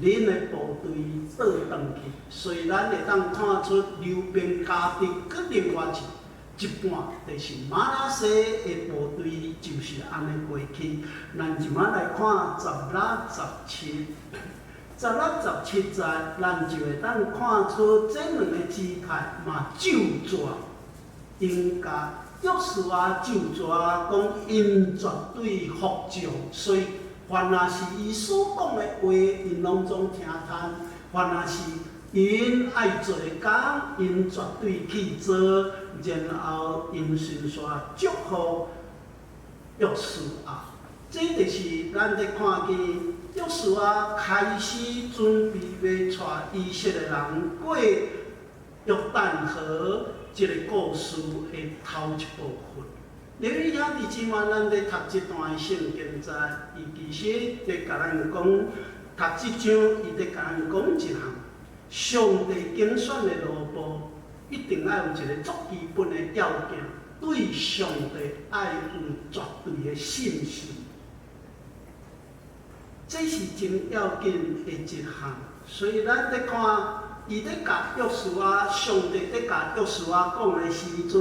恁的部隊倒轉去。所以咱會當看出流便、迦得，閣另外一半，就是瑪拿西的部隊就是按呢過去。咱這馬來看十六、十七，十六、十七節，咱就會當看出這兩个支派嘛咒詛，𪜶共約書亞咒詛講𪜶絕對服眾，所以凡若是伊所講的話，𪜶攏總聽趁；凡若是𪜶愛做的工，𪜶絕對去做，然後𪜶順紲祝福約書亞。這就是咱咧看見約書亞開始準備欲帶以色列人過約旦河這个故事的頭一部分。利未兄弟姊妹，咱咧讀這段聖經節，伊其實咧共咱講，讀這章，伊咧共咱講一項，上帝揀選的奴僕，一定愛有一个足基本的要件，對上帝愛有絕對的信心。這是真要緊的一項，所以咱咧看，伊咧共約書亞，上帝咧共約書亞講的時陣，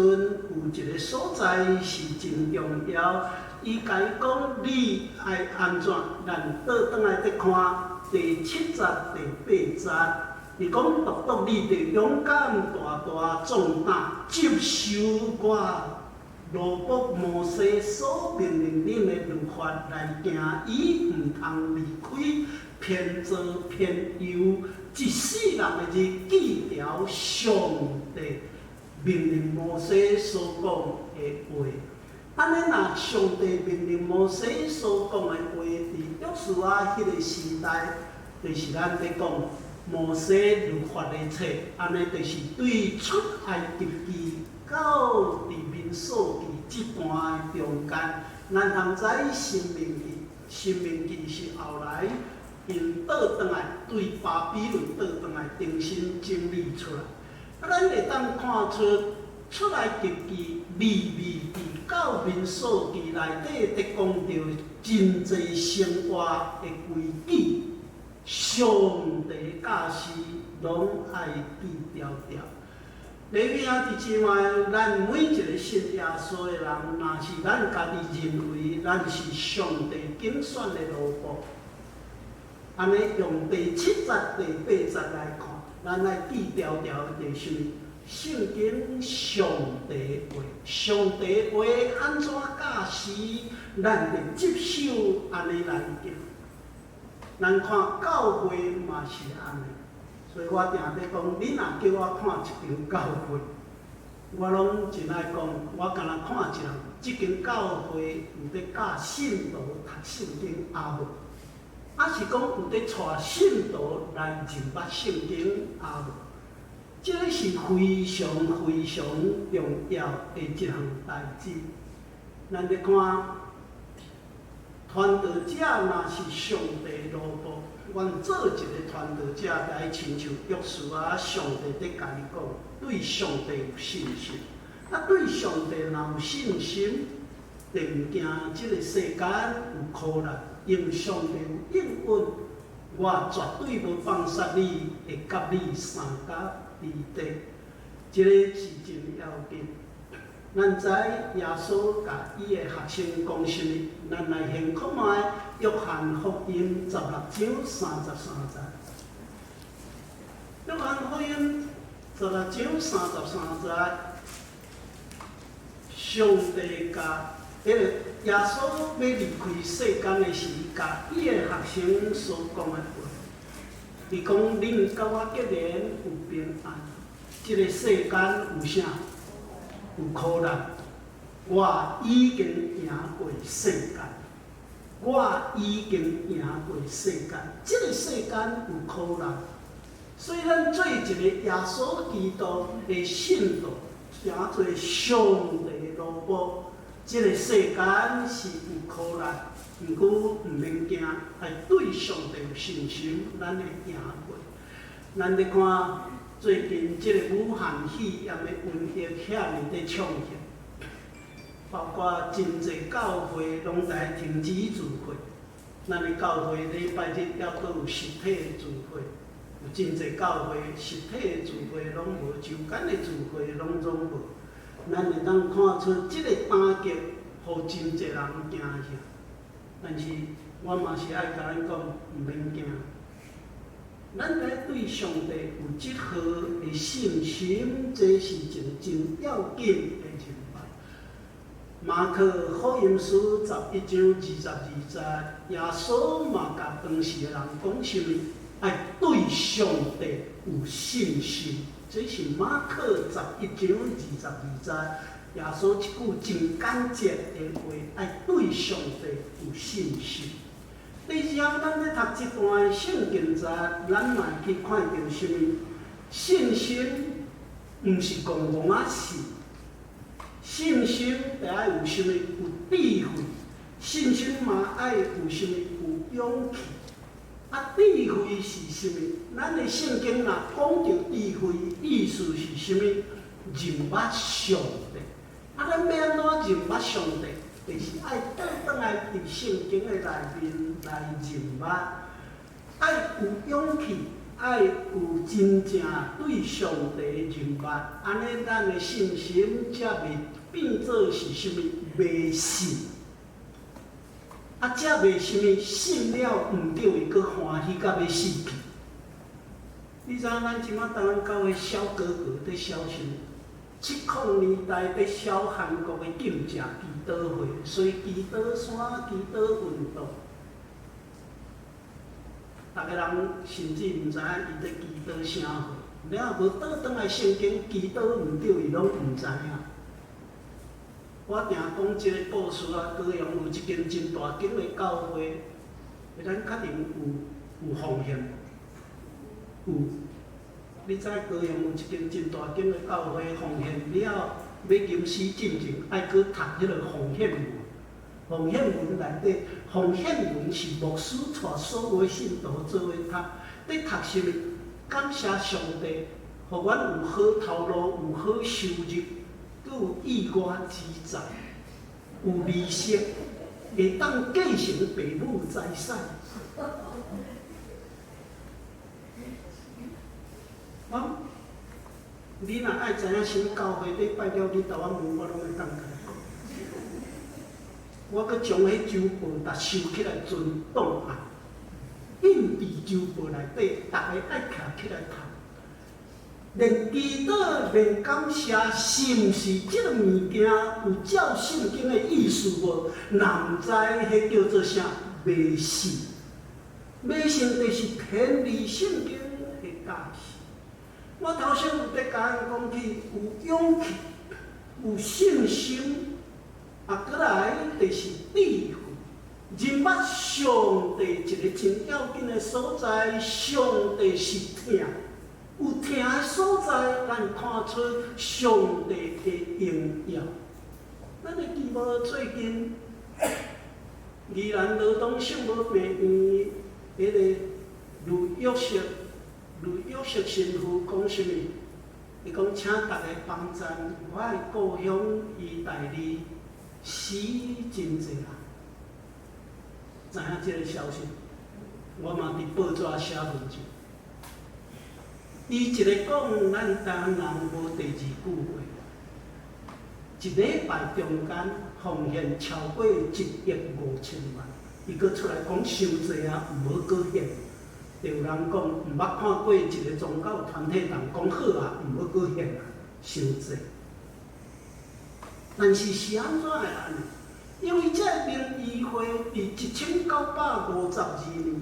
有一个所在是真重要。伊共伊講，你愛按怎？咱倒轉來咧看第七節、第八節，伊講：獨獨你著勇敢大大壯膽，執守我奴僕摩西所命令恁的律法來行，伊毋通離開偏左偏右，一世人的日記牢上帝命令摩西所講的話。按呢，若上帝命令摩西所講的話，佇約書亞彼个時代，就是咱咧講摩西律法的冊，按呢就是對出埃及記到佇民數記這段的中間，咱通知申命記，申命記是後來𪜶倒轉來對巴比倫倒轉來重新整理出來。啊，咱會當看出出埃及記、利未記到民數記內底，佇講著真濟生活的規矩，上帝教示攏愛記牢牢。利未兄弟姊妹，咱每一个信耶穌的人，若是咱家己認為咱是上帝揀選的奴僕，按呢用第七節、第八節來看，咱愛記牢牢的就是啥物？聖經上帝話，上帝話按怎教示，咱就執守按呢來行。咱看教會嘛是按呢，所以我定咧講，你若叫我看一間教會，我攏真愛講，我敢若看一人，這間教會有咧教信徒讀聖經抑無？抑是講有咧帶信徒來認捌聖經抑無？這个是非常非常重要的一項代誌。咱咧看，傳道者若是上帝奴僕，阮做一个傳道者，來親像約書亞，上帝咧共伊講，對上帝有信心。啊，對上帝若有信心，就毋驚這个世間有苦難，因為上帝有應允，我絕對無放殺你，會佮你相佮佇地，這个是真要緊。咱知耶穌共伊的學生講啥物？咱來先看覓約翰福音十六章三十三節。約翰福音十六章三十三節，上帝共彼個耶穌欲離開世間的時，共伊的學生所講的話，伊講：恁佮我結連有平安，這个世間有啥？有苦難，我已經贏過世間。我已經贏過世間，這个世間有苦難，所以咱做一个耶穌基督的信徒，成做上帝的奴僕，這個世間是有苦難，毋過毋免驚，愛對上帝有信心，咱會贏過。咱咧看最近這个武漢肺炎的瘟疫遐爾咧暢行，包括真濟教會攏在停止聚會。咱的教會禮拜日猶閣有實體的聚會，有真濟教會實體的聚會攏無，周間的聚會攏總無。咱會當看出這個打擊，予真濟人驚嚇。但是我嘛是愛共咱講，毋免驚。咱愛對上帝有這號的信心，這是一个真要緊的認捌。馬可福音書11章22節，耶穌嘛共當時的人講啥物？愛對上帝有信心。這是馬可十一章二十二節，耶穌一句真簡潔的話，愛對上帝有信心。第二，咱咧讀這段聖經節，咱嘛去看著啥物？信心毋是戇戇仔信，信心著愛有啥物？有智慧。信心嘛愛有啥物？有勇氣。啊，智慧是啥物？咱的聖經若講著智慧，意思是啥物？認捌上帝。啊，咱欲按怎認捌上帝？就是愛倒轉來佇聖經的內面來認捌，愛有勇氣，愛有真正對上帝認捌，按呢咱的信心才袂變做是啥物迷信。啊，才袂啥物信了毋著會閣歡喜甲欲死去。你知影咱這馬台灣教會痟哥哥佇痟啥物？70年代佇痟韓國的禁食祈禱會，所以祈禱山、祈禱運動，逐个人甚至毋知影伊佇祈禱啥貨，了無倒轉來聖經祈禱毋著，伊攏毋知影。我定講這個故事啊，高雄有一間真大間的教會，咱確定有奉獻，有。你知高雄有一間真大間的教會奉獻了，欲吟詩進前，愛閣讀彼个奉獻文。奉獻文內底，奉獻文是牧師帶所有的信徒做伙讀，佇讀啥物？感謝上帝，予阮有好頭路，有好收入，閣有意外之財，有利息，會當繼承爸母財產。我，你若愛知影啥物教會禮拜了，你逐我問我攏會當共你講。我閣將彼周報逐收起來存檔案，印佇周報內底，逐个愛徛起來讀。連祈禱、連感謝，是毋是這个物件有照聖經的意思無？若毋知，彼叫做啥？迷信。迷信就是偏離聖經的教示。我頭先有佇共𪜶講起，有勇氣、有信心，啊，閣來就是智慧。認捌上帝一个真要緊的所在，上帝是疼，有疼的所在，咱看出上帝的榮耀。咱會記無最近，宜蘭羅東聖母病院彼个呂約瑟神父講啥物？伊講請逐家幫贊，我的故鄉意大利死真濟人。知影這个消息，我嘛佇報紙寫文章。伊一个講，咱台灣人無第二句話。一禮拜中間奉獻超過1億5千萬，伊閣出來講傷濟啊，毋好閣獻。就有人講毋捌看過一个宗教團體人講好啊，毋好閣獻啊，傷濟。但是是按怎會按呢？因為這个靈醫會佇1952年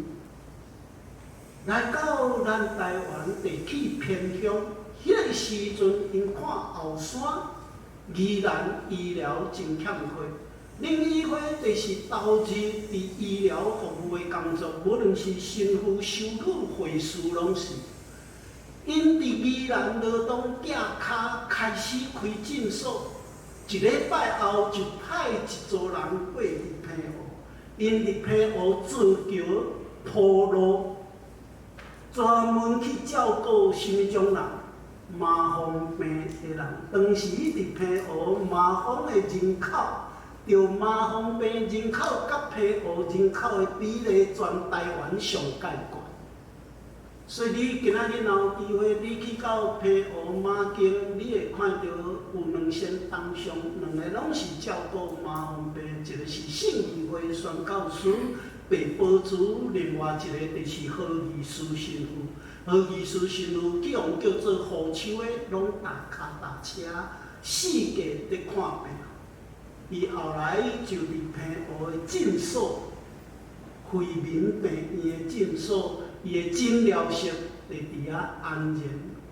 來到咱台灣地區偏鄉，彼个時陣𪜶看後山宜蘭醫療真欠缺，靈醫會就是投入佇醫療服務的工作，無論是神父、修女、會士攏是。𪜶佇宜蘭羅東寄跤開始開診所，一禮拜後就派一組人過去澎湖，𪜶佇澎湖造橋鋪路，專門去照顧啥物種人？麻風病的人。當時佇澎湖麻風的人口，著麻風病人口佮澎湖人口的比例，全台灣上蓋懸。所以你今仔日若有機會，你去到澎湖馬經，你會看著有兩仙銅像，兩个攏是照顧麻風病，一个是聖義會宣教師白寶珠，另外一个就是何義思神父。何義思神父去予叫做護手的，攏踏跤踏車四界佇看病。伊後來就佇澎湖的診所，惠民病院的診所，伊的診療室就佇遐安然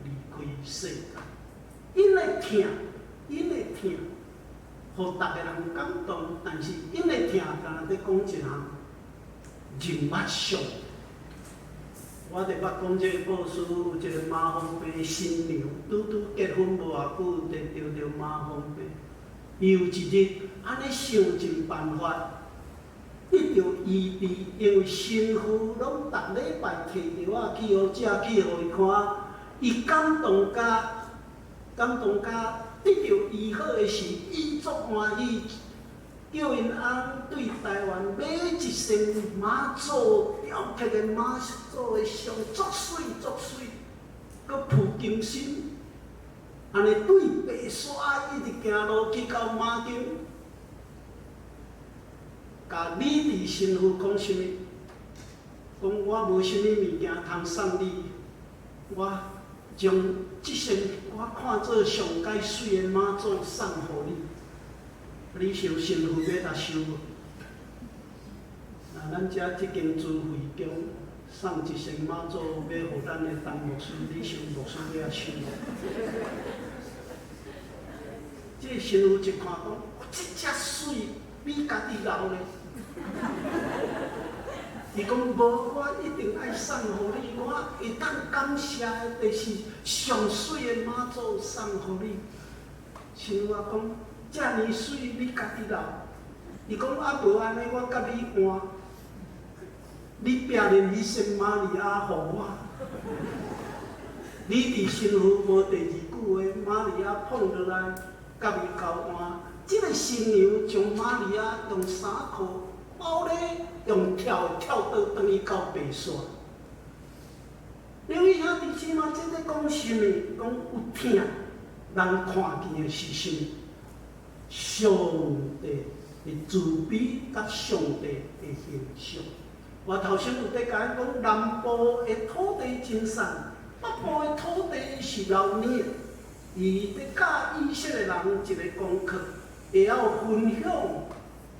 離開世界。𪜶的疼，𪜶的疼，予逐个人感動，但是𪜶的疼，敢若佇講一項認捌上帝。我就捌講這个故事，有一个麻風病新娘，拄拄結婚無偌久，就著著麻風病。伊有一日按呢想盡辦法得著醫治，因為神父攏逐禮拜提藥仔去予食，去予伊看，伊感動甲感動甲得著醫好的時，伊足歡喜，叫𪜶翁對台灣買一尊媽祖雕刻的媽祖的像，足媠足媠，閣曝金身。按呢對白沙一直行路去到馬經，共李治神父講啥物？講我無啥物物件通送你，我將這身我看做上蓋媠的媽祖送予你。你想神父欲共收無？若咱遮這間慈惠宮送一身媽祖欲予咱的陳牧師，你想牧師欲共收無？這個神父一看講，這遮媠，你家己留咧。伊講無，我一定愛送予你，我會當感謝的，就是上媠的媽祖送予你。神父講，遮爾媠，你家己留。伊講啊，無按呢，我共你換。你拼連彼聖瑪利亞予我。李治神父無第二句話，瑪利亞碰落來，共伊交換。這个新娘將瑪利亞用衫褲包咧，用跳跳倒轉去到白沙。兩位兄弟姊妹，這咧講啥物？講有疼，人看見的是啥物？上帝的慈悲佮上帝的形象。我頭先有佇共𪜶講，南部的土地真瘦，北部的土地是流奶。伊佇教以色列人一个功課，會曉分享，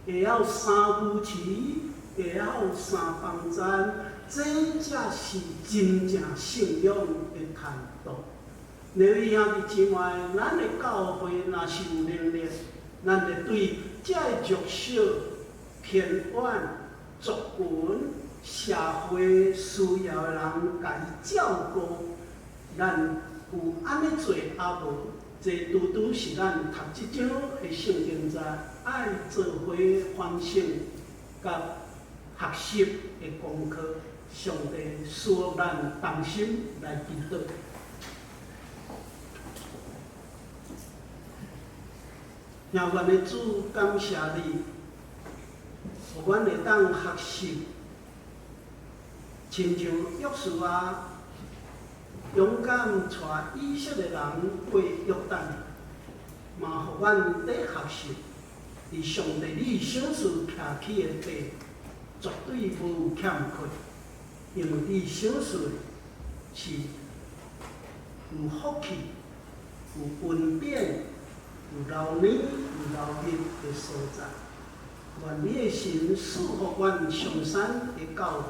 會曉三扶持，會曉三幫贊，這才是真正信仰的態度。兩位兄弟姊妹，咱的教會若是有能力，咱就對這个弱小、偏遠、族群、社會需要的人，共伊照顧，咱有按呢做抑無？這拄拄是咱讀這章的聖經節愛做伙反省佮學習的功課。上帝賜福咱同心來祈禱。仰望的主，感謝你，予阮會當學習，親像約書亞勇敢帶以色列人過約旦，嘛予阮佇學習，佇上帝你賞賜徛起的地，絕對無欠缺，因為你賞賜的是有福氣、有恩典、有流奶、有流蜜的所在。願你的神賜予阮上山的教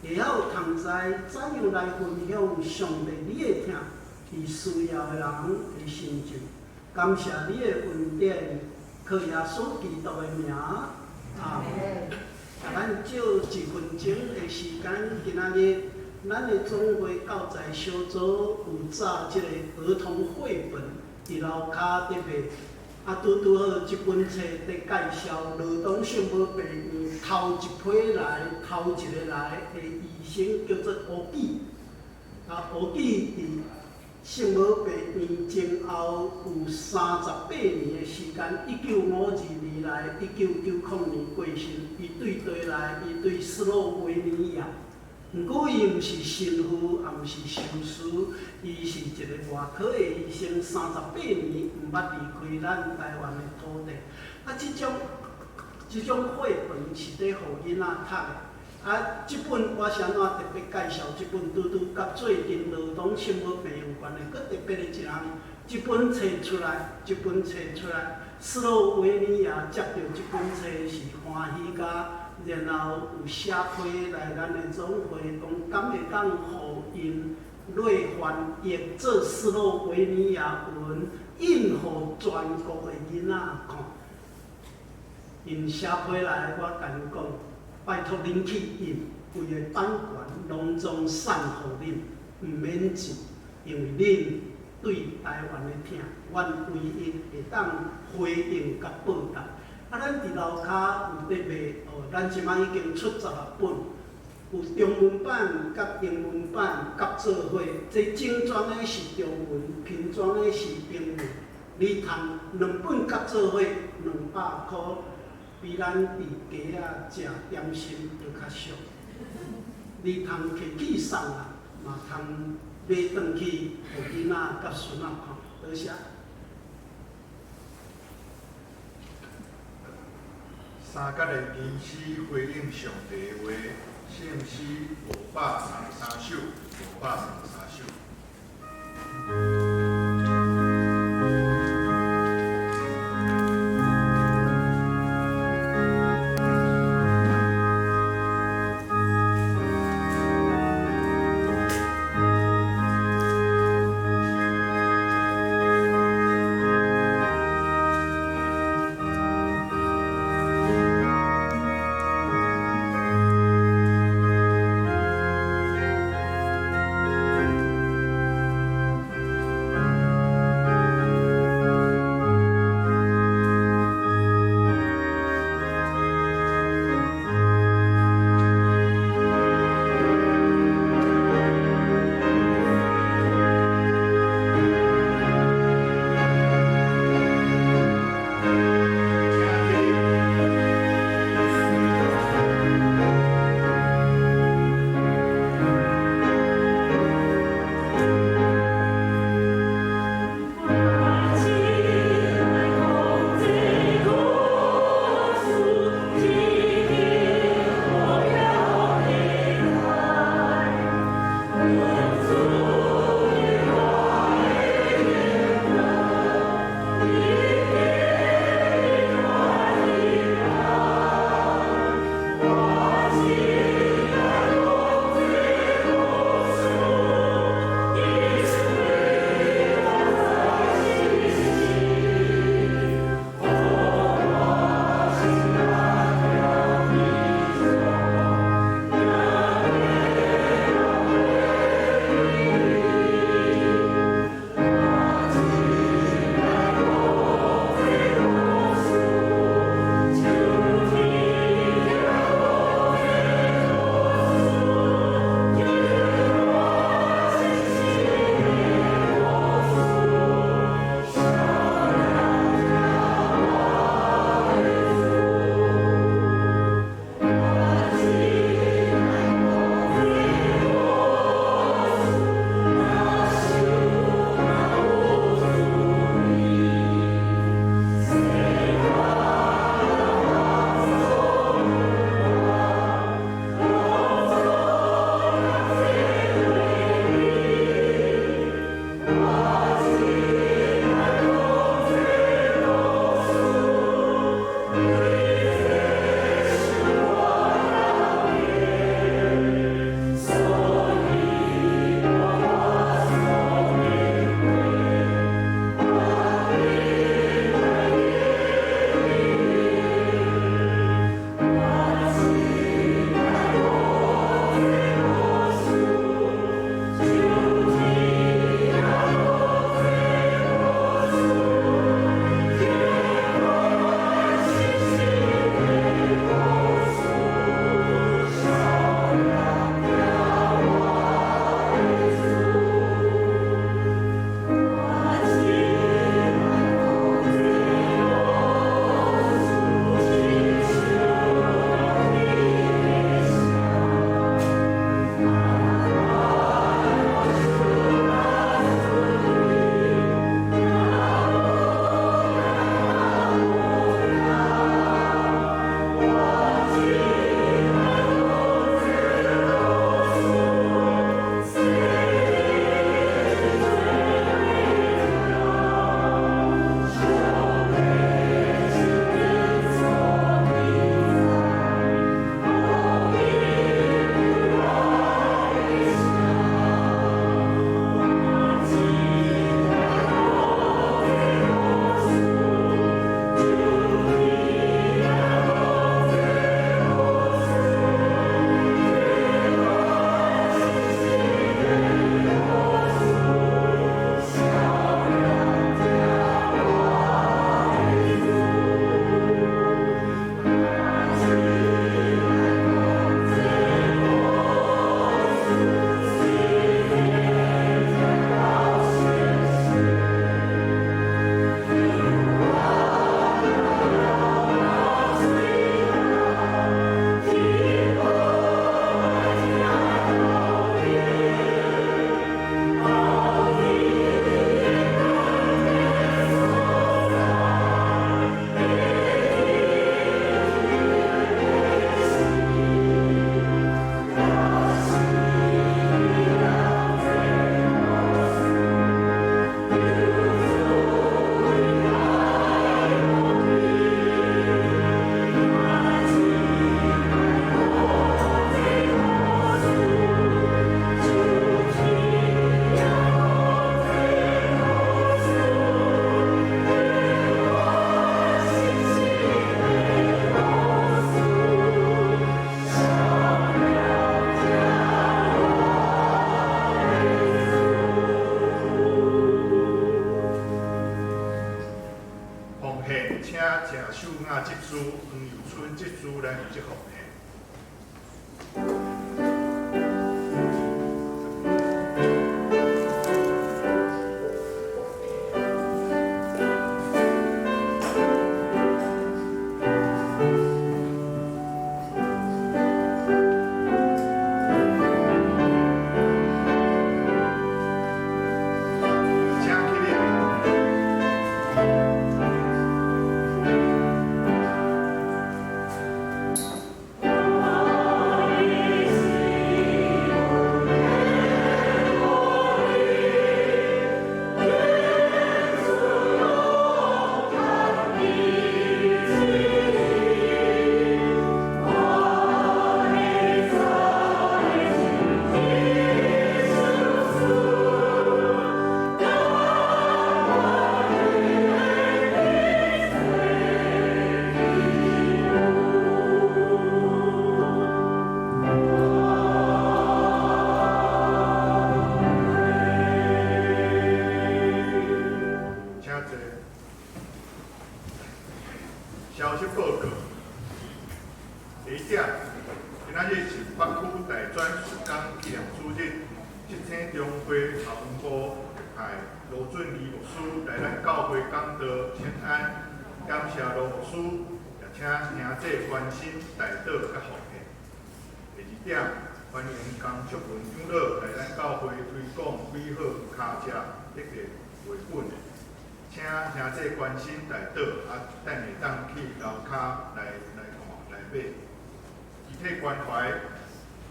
誨，會曉通知怎樣來分享上帝你的疼，佇需要的人的心中。感謝你的恩典，靠耶穌基督的名，阿門。咱借一分鐘的時間，今仔日咱的總會教材小組有紮這个兒童繪本，佇樓跤佇賣。啊，拄拄好這本冊佇介紹羅東聖母病院頭一批來、頭一个來的醫生叫做吳記。啊，吳記佇聖母病院前後有38年的時間，1952年來，1990年過身。伊對佗來？伊對斯洛維尼亞。毋過伊毋是神父，也毋是修士，伊是一个外科的醫生，三十八年毋捌離開咱台灣的土地。啊，這種繪本是咧予囡仔讀的。啊，這本我是按怎特別介紹？這本拄拄佮最近羅東聖母病有關的，閣特別的一項，這本冊出來，這本冊出來，斯洛維尼亞接著這本冊是歡喜甲，然後有寫批來咱的總會，講敢會當予𪜶咧翻譯做斯洛維尼亞文，印予全國的囡仔看。𪜶寫批來，我共𪜶講，拜託恁去印，規个版權攏總送予恁，毋免錢，因為恁對台灣的疼，阮唯一會當回應佮報答。啊，咱佇樓跤有佇賣，哦，咱這擺已經出16本，有中文版佮英文版夾做伙，這精裝的是中文，平裝的是英文。你通兩本夾做伙，200箍，比咱佇街仔食點心閣較俗。你通提去送人，嘛通買轉去予囡仔佮孫仔看。多謝。三角的吟詩回應上帝的話，聖詩533首，533首。请秀雅执事、黄友春执事来为这奉献。请起立。请坐。消息报告。第一点，今仔日是北区大专事工纪念主日，这请中会校园部特派罗俊义牧师来咱教会讲道请安，感谢罗牧师，也请兄弟关心代祷佮奉献。第二点，欢迎江淑文长老来咱教会推广美好跤车这个绘本，请兄弟关心代祷，啊，等会当去楼跤来来看来买。遗体关怀，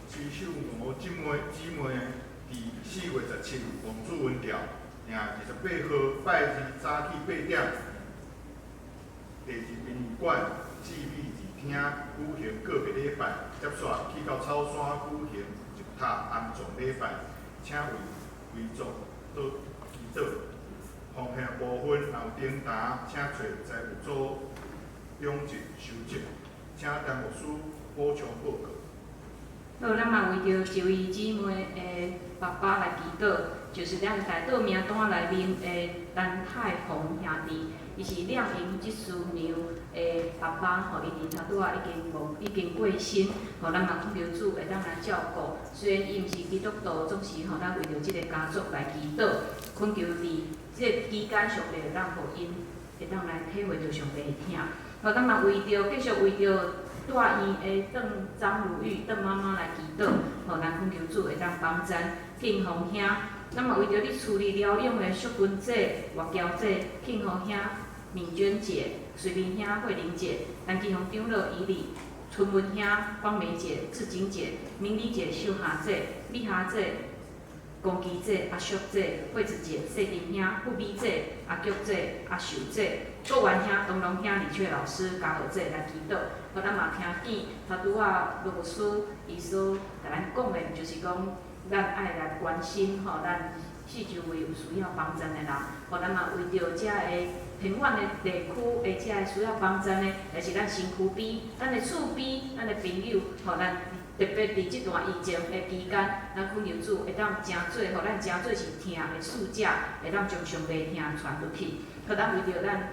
徐秀娥姊妹伫4月17王子文调，订28号拜二早起8点，第二殡仪馆姊美二厅举行告别礼拜，接续去到草山举行入塔安葬礼拜，请为遗族做祈祷。奉献部分若有订单，请找财务组长职收集，请陈牧师补充报告。好，咱嘛为著一位姊妹的爸爸来祈祷，就是咱代祷名单内面的陈泰鸿兄弟，伊是廖英执事娘的爸爸吼，伊伫头拄仔已经过身，吼，咱嘛恳求主会当来照顾。虽然伊毋是基督徒，总是吼，咱为著这个家族来祈祷，恳求伫这个期间，上帝会当予𪜶会当来体会著上帝的疼。吼，咱嘛为著继续为著大院的邓张如玉邓妈妈来祈祷，吼，咱恳求主会当帮赞庆丰兄。咱嘛为著咧厝里疗养的淑芬姐、岳娇姐、庆丰兄、敏娟姐、水玲兄、慧玲姐、陈继宏长老、以礼、春文兄、芳梅姐、志晶姐、明丽姐、秀霞姐、美霞姐、龚琪姐、阿淑姐、惠子姐、细珍兄、富美姐、阿菊姐、阿秀姐、国元兄、东龙兄、李雀老师、嘉豪姐来祈祷。好，咱嘛听见头拄仔罗牧师伊所共咱讲的，就是讲咱爱来关心吼，咱四周围有需要帮助的人。吼，咱嘛为著遮个偏远的地区的遮个需要帮助的，也是咱身躯边、咱的厝边、咱的朋友，吼，咱特别伫这段疫情的期间，咱恳求主会当成做，予咱成做是疼的使者，会当将上帝疼传出去。予咱为著咱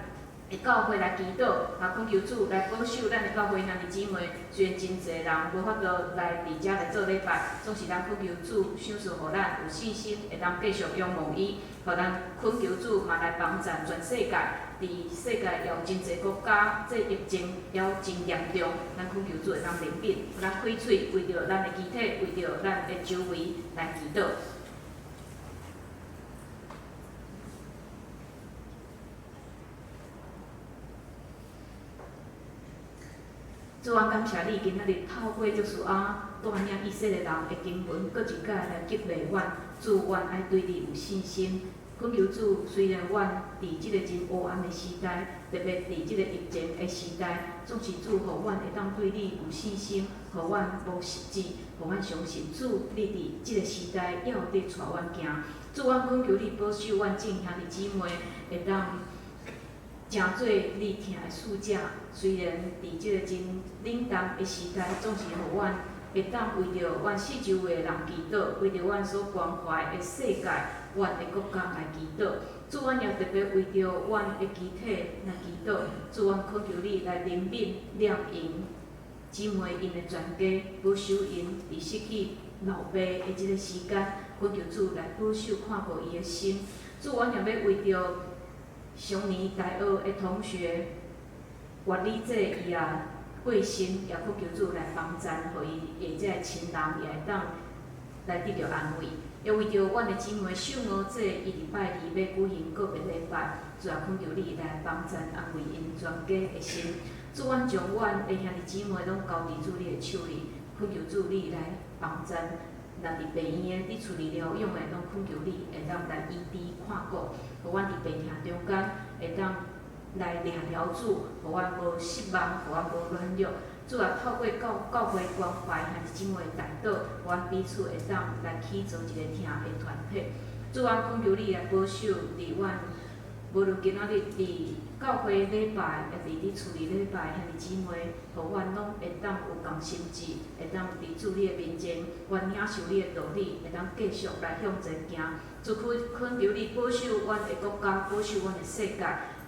的教会来祈祷，啊，恳求主来保守咱的教会兄弟姊妹。虽然真济人无法度来伫遮来做礼拜，总是咱恳求主赏赐予咱有信心，会当继续仰望伊。予咱恳求主嘛来帮助全世界，伫世界也有真济国家，这疫情也真严重，咱恳求主会当怜悯，予咱开喙为著咱的肢体，为著咱的周围来祈祷。主啊，感谢你今仔日透过约书亚带领以色列人的经文，阁一摆来激励阮。主，阮爱对你有信心。恳求主，虽然阮伫这个真黑暗的时代，特别伫这个疫情的时代，总是主，予阮会当对你有信心，予阮无失志，予阮相信主，你伫这个时代犹伫带阮行。主，阮恳求你保守阮众兄弟姊妹会当成做你疼的使者。虽然伫这个真冷淡的时代，总是予阮會當為著阮四周圍的人祈禱，為著阮所關懷的世界、阮的國家來祈禱。主，阮也特別為著阮的肢體來祈禱。主，阮懇求你來憐憫亮瑩姊妹𪜶的全家，保守𪜶佇失去老爸的這个時間，懇求主來保守看顧伊的心。主，阮也欲為著上年大學的同學岳理這伊也過身，也懇求主來幫贊，予伊的這个親人也會當來得著安慰。也為著阮的姊妹秀娥姐，伊禮拜二欲舉行告別禮拜，主啊，懇求你來幫贊安慰𪜶全家的心。主，阮將阮的兄弟姊妹攏交佇主你的手裡，懇求主你來幫贊。若佇病院的、佇厝裡療養的，攏懇求你會當來醫治看顧，予阮佇病疼中間會當來掠牢主，予阮無失望，予阮無軟弱。主啊，透過教會關懷兄弟姊妹的代禱，予阮彼此會當來起做一個疼的團體。主啊，懇求你來保守佇阮，無論今仔日佇教會禮拜，抑是佇厝裡禮拜，兄弟姊妹，予阮攏會當有仝心志，會當佇主你的面前，阮領受你的道理，會當繼續來向前行。主懇求你保守阮的國家，保守阮的世界，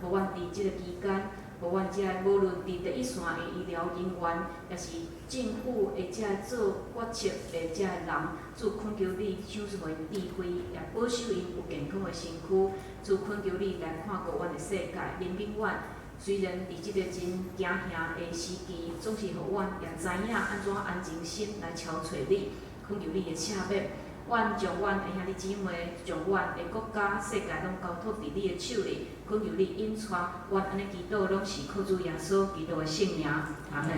予阮佇這个期間，予阮遮無論佇第一線的醫療人員，抑是政府的遮做決策的遮人，主懇求你賞賜𪜶智慧，也保守𪜶有健康的身軀。主懇求你來看顧阮的世界，憐憫阮。雖然佇這个真驚嚇的時期，總是予阮也知影按怎安靜心來朝揣你，懇求你的赦免。阮將阮的兄弟姊妹，將阮的國家、世界攏交託佇你的手裡，懇求你引帶。阮按呢祈禱，攏是靠主耶穌基督的聖名。阿們。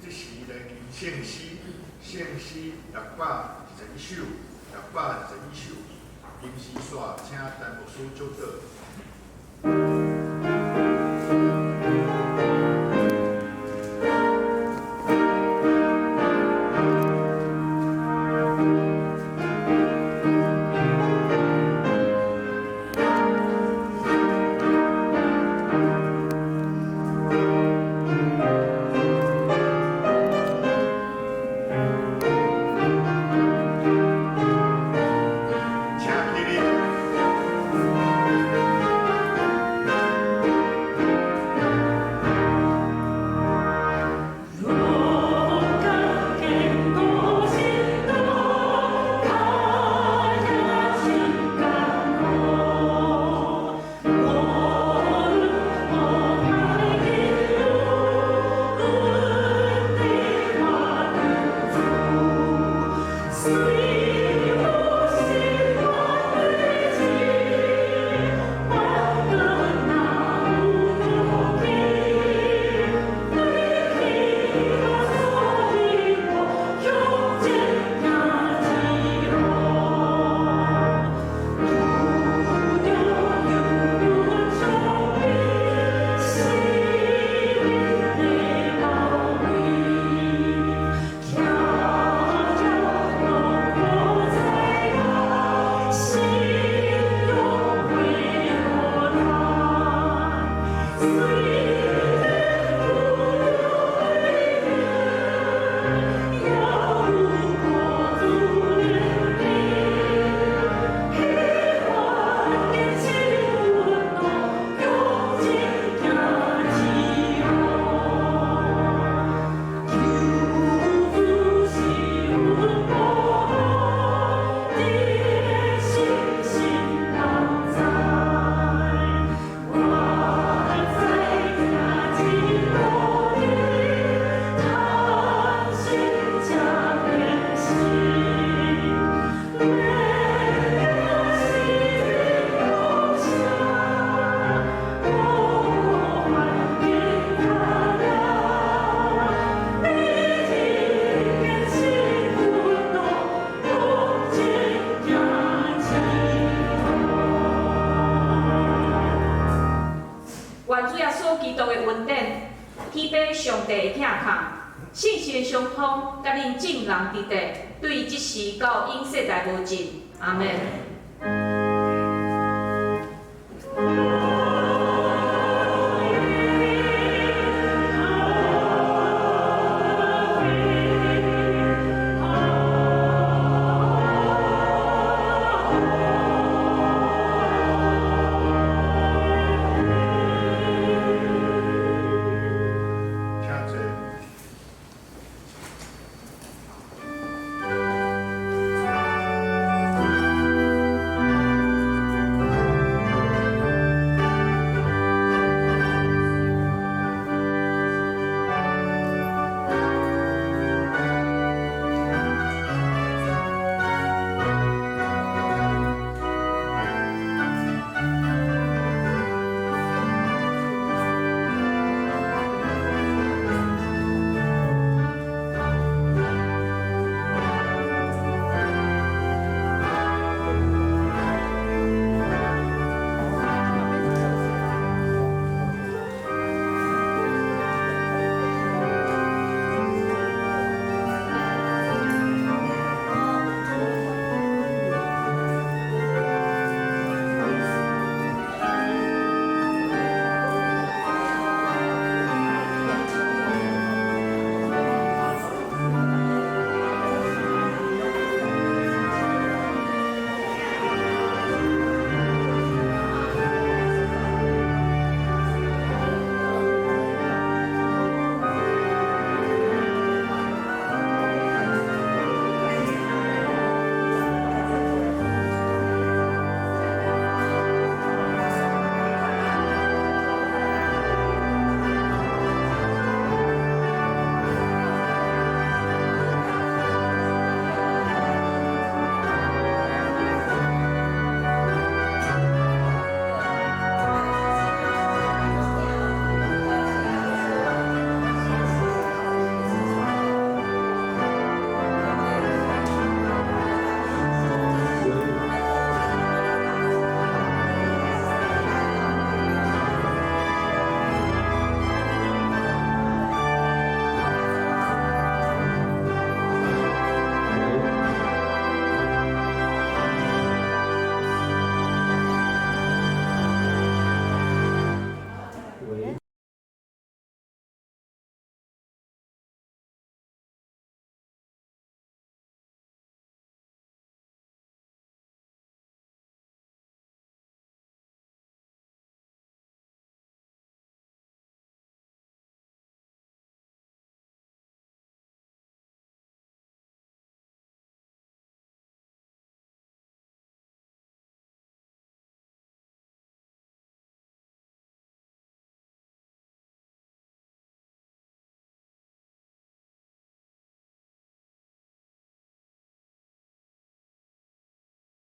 這時來吟聖詩，聖詩621首，621首。吟詩煞，請陳牧師祝禱。請起立。勇敢堅固行動，卡壓真艱苦，無論無歹的路，阮的我主，雖有失望的志，挽歌哪有勇氣？為所以我向前行一路，拄著救阮上帝，生命的寶貴，徛著攏無在我，信仰會予咱，雖然有也有過主憐憫，彼番堅持阮路，向前行一路。救主是阮保護，日心心同在，我知行這路里，貪心才變心，免死留下，我還給他了。你堅持阮路，向前行一路。願主耶穌基督的恩典，天父上帝的疼痛，聖神的相通，佮恁眾人佇佇，對這時到永世代無盡。阿們。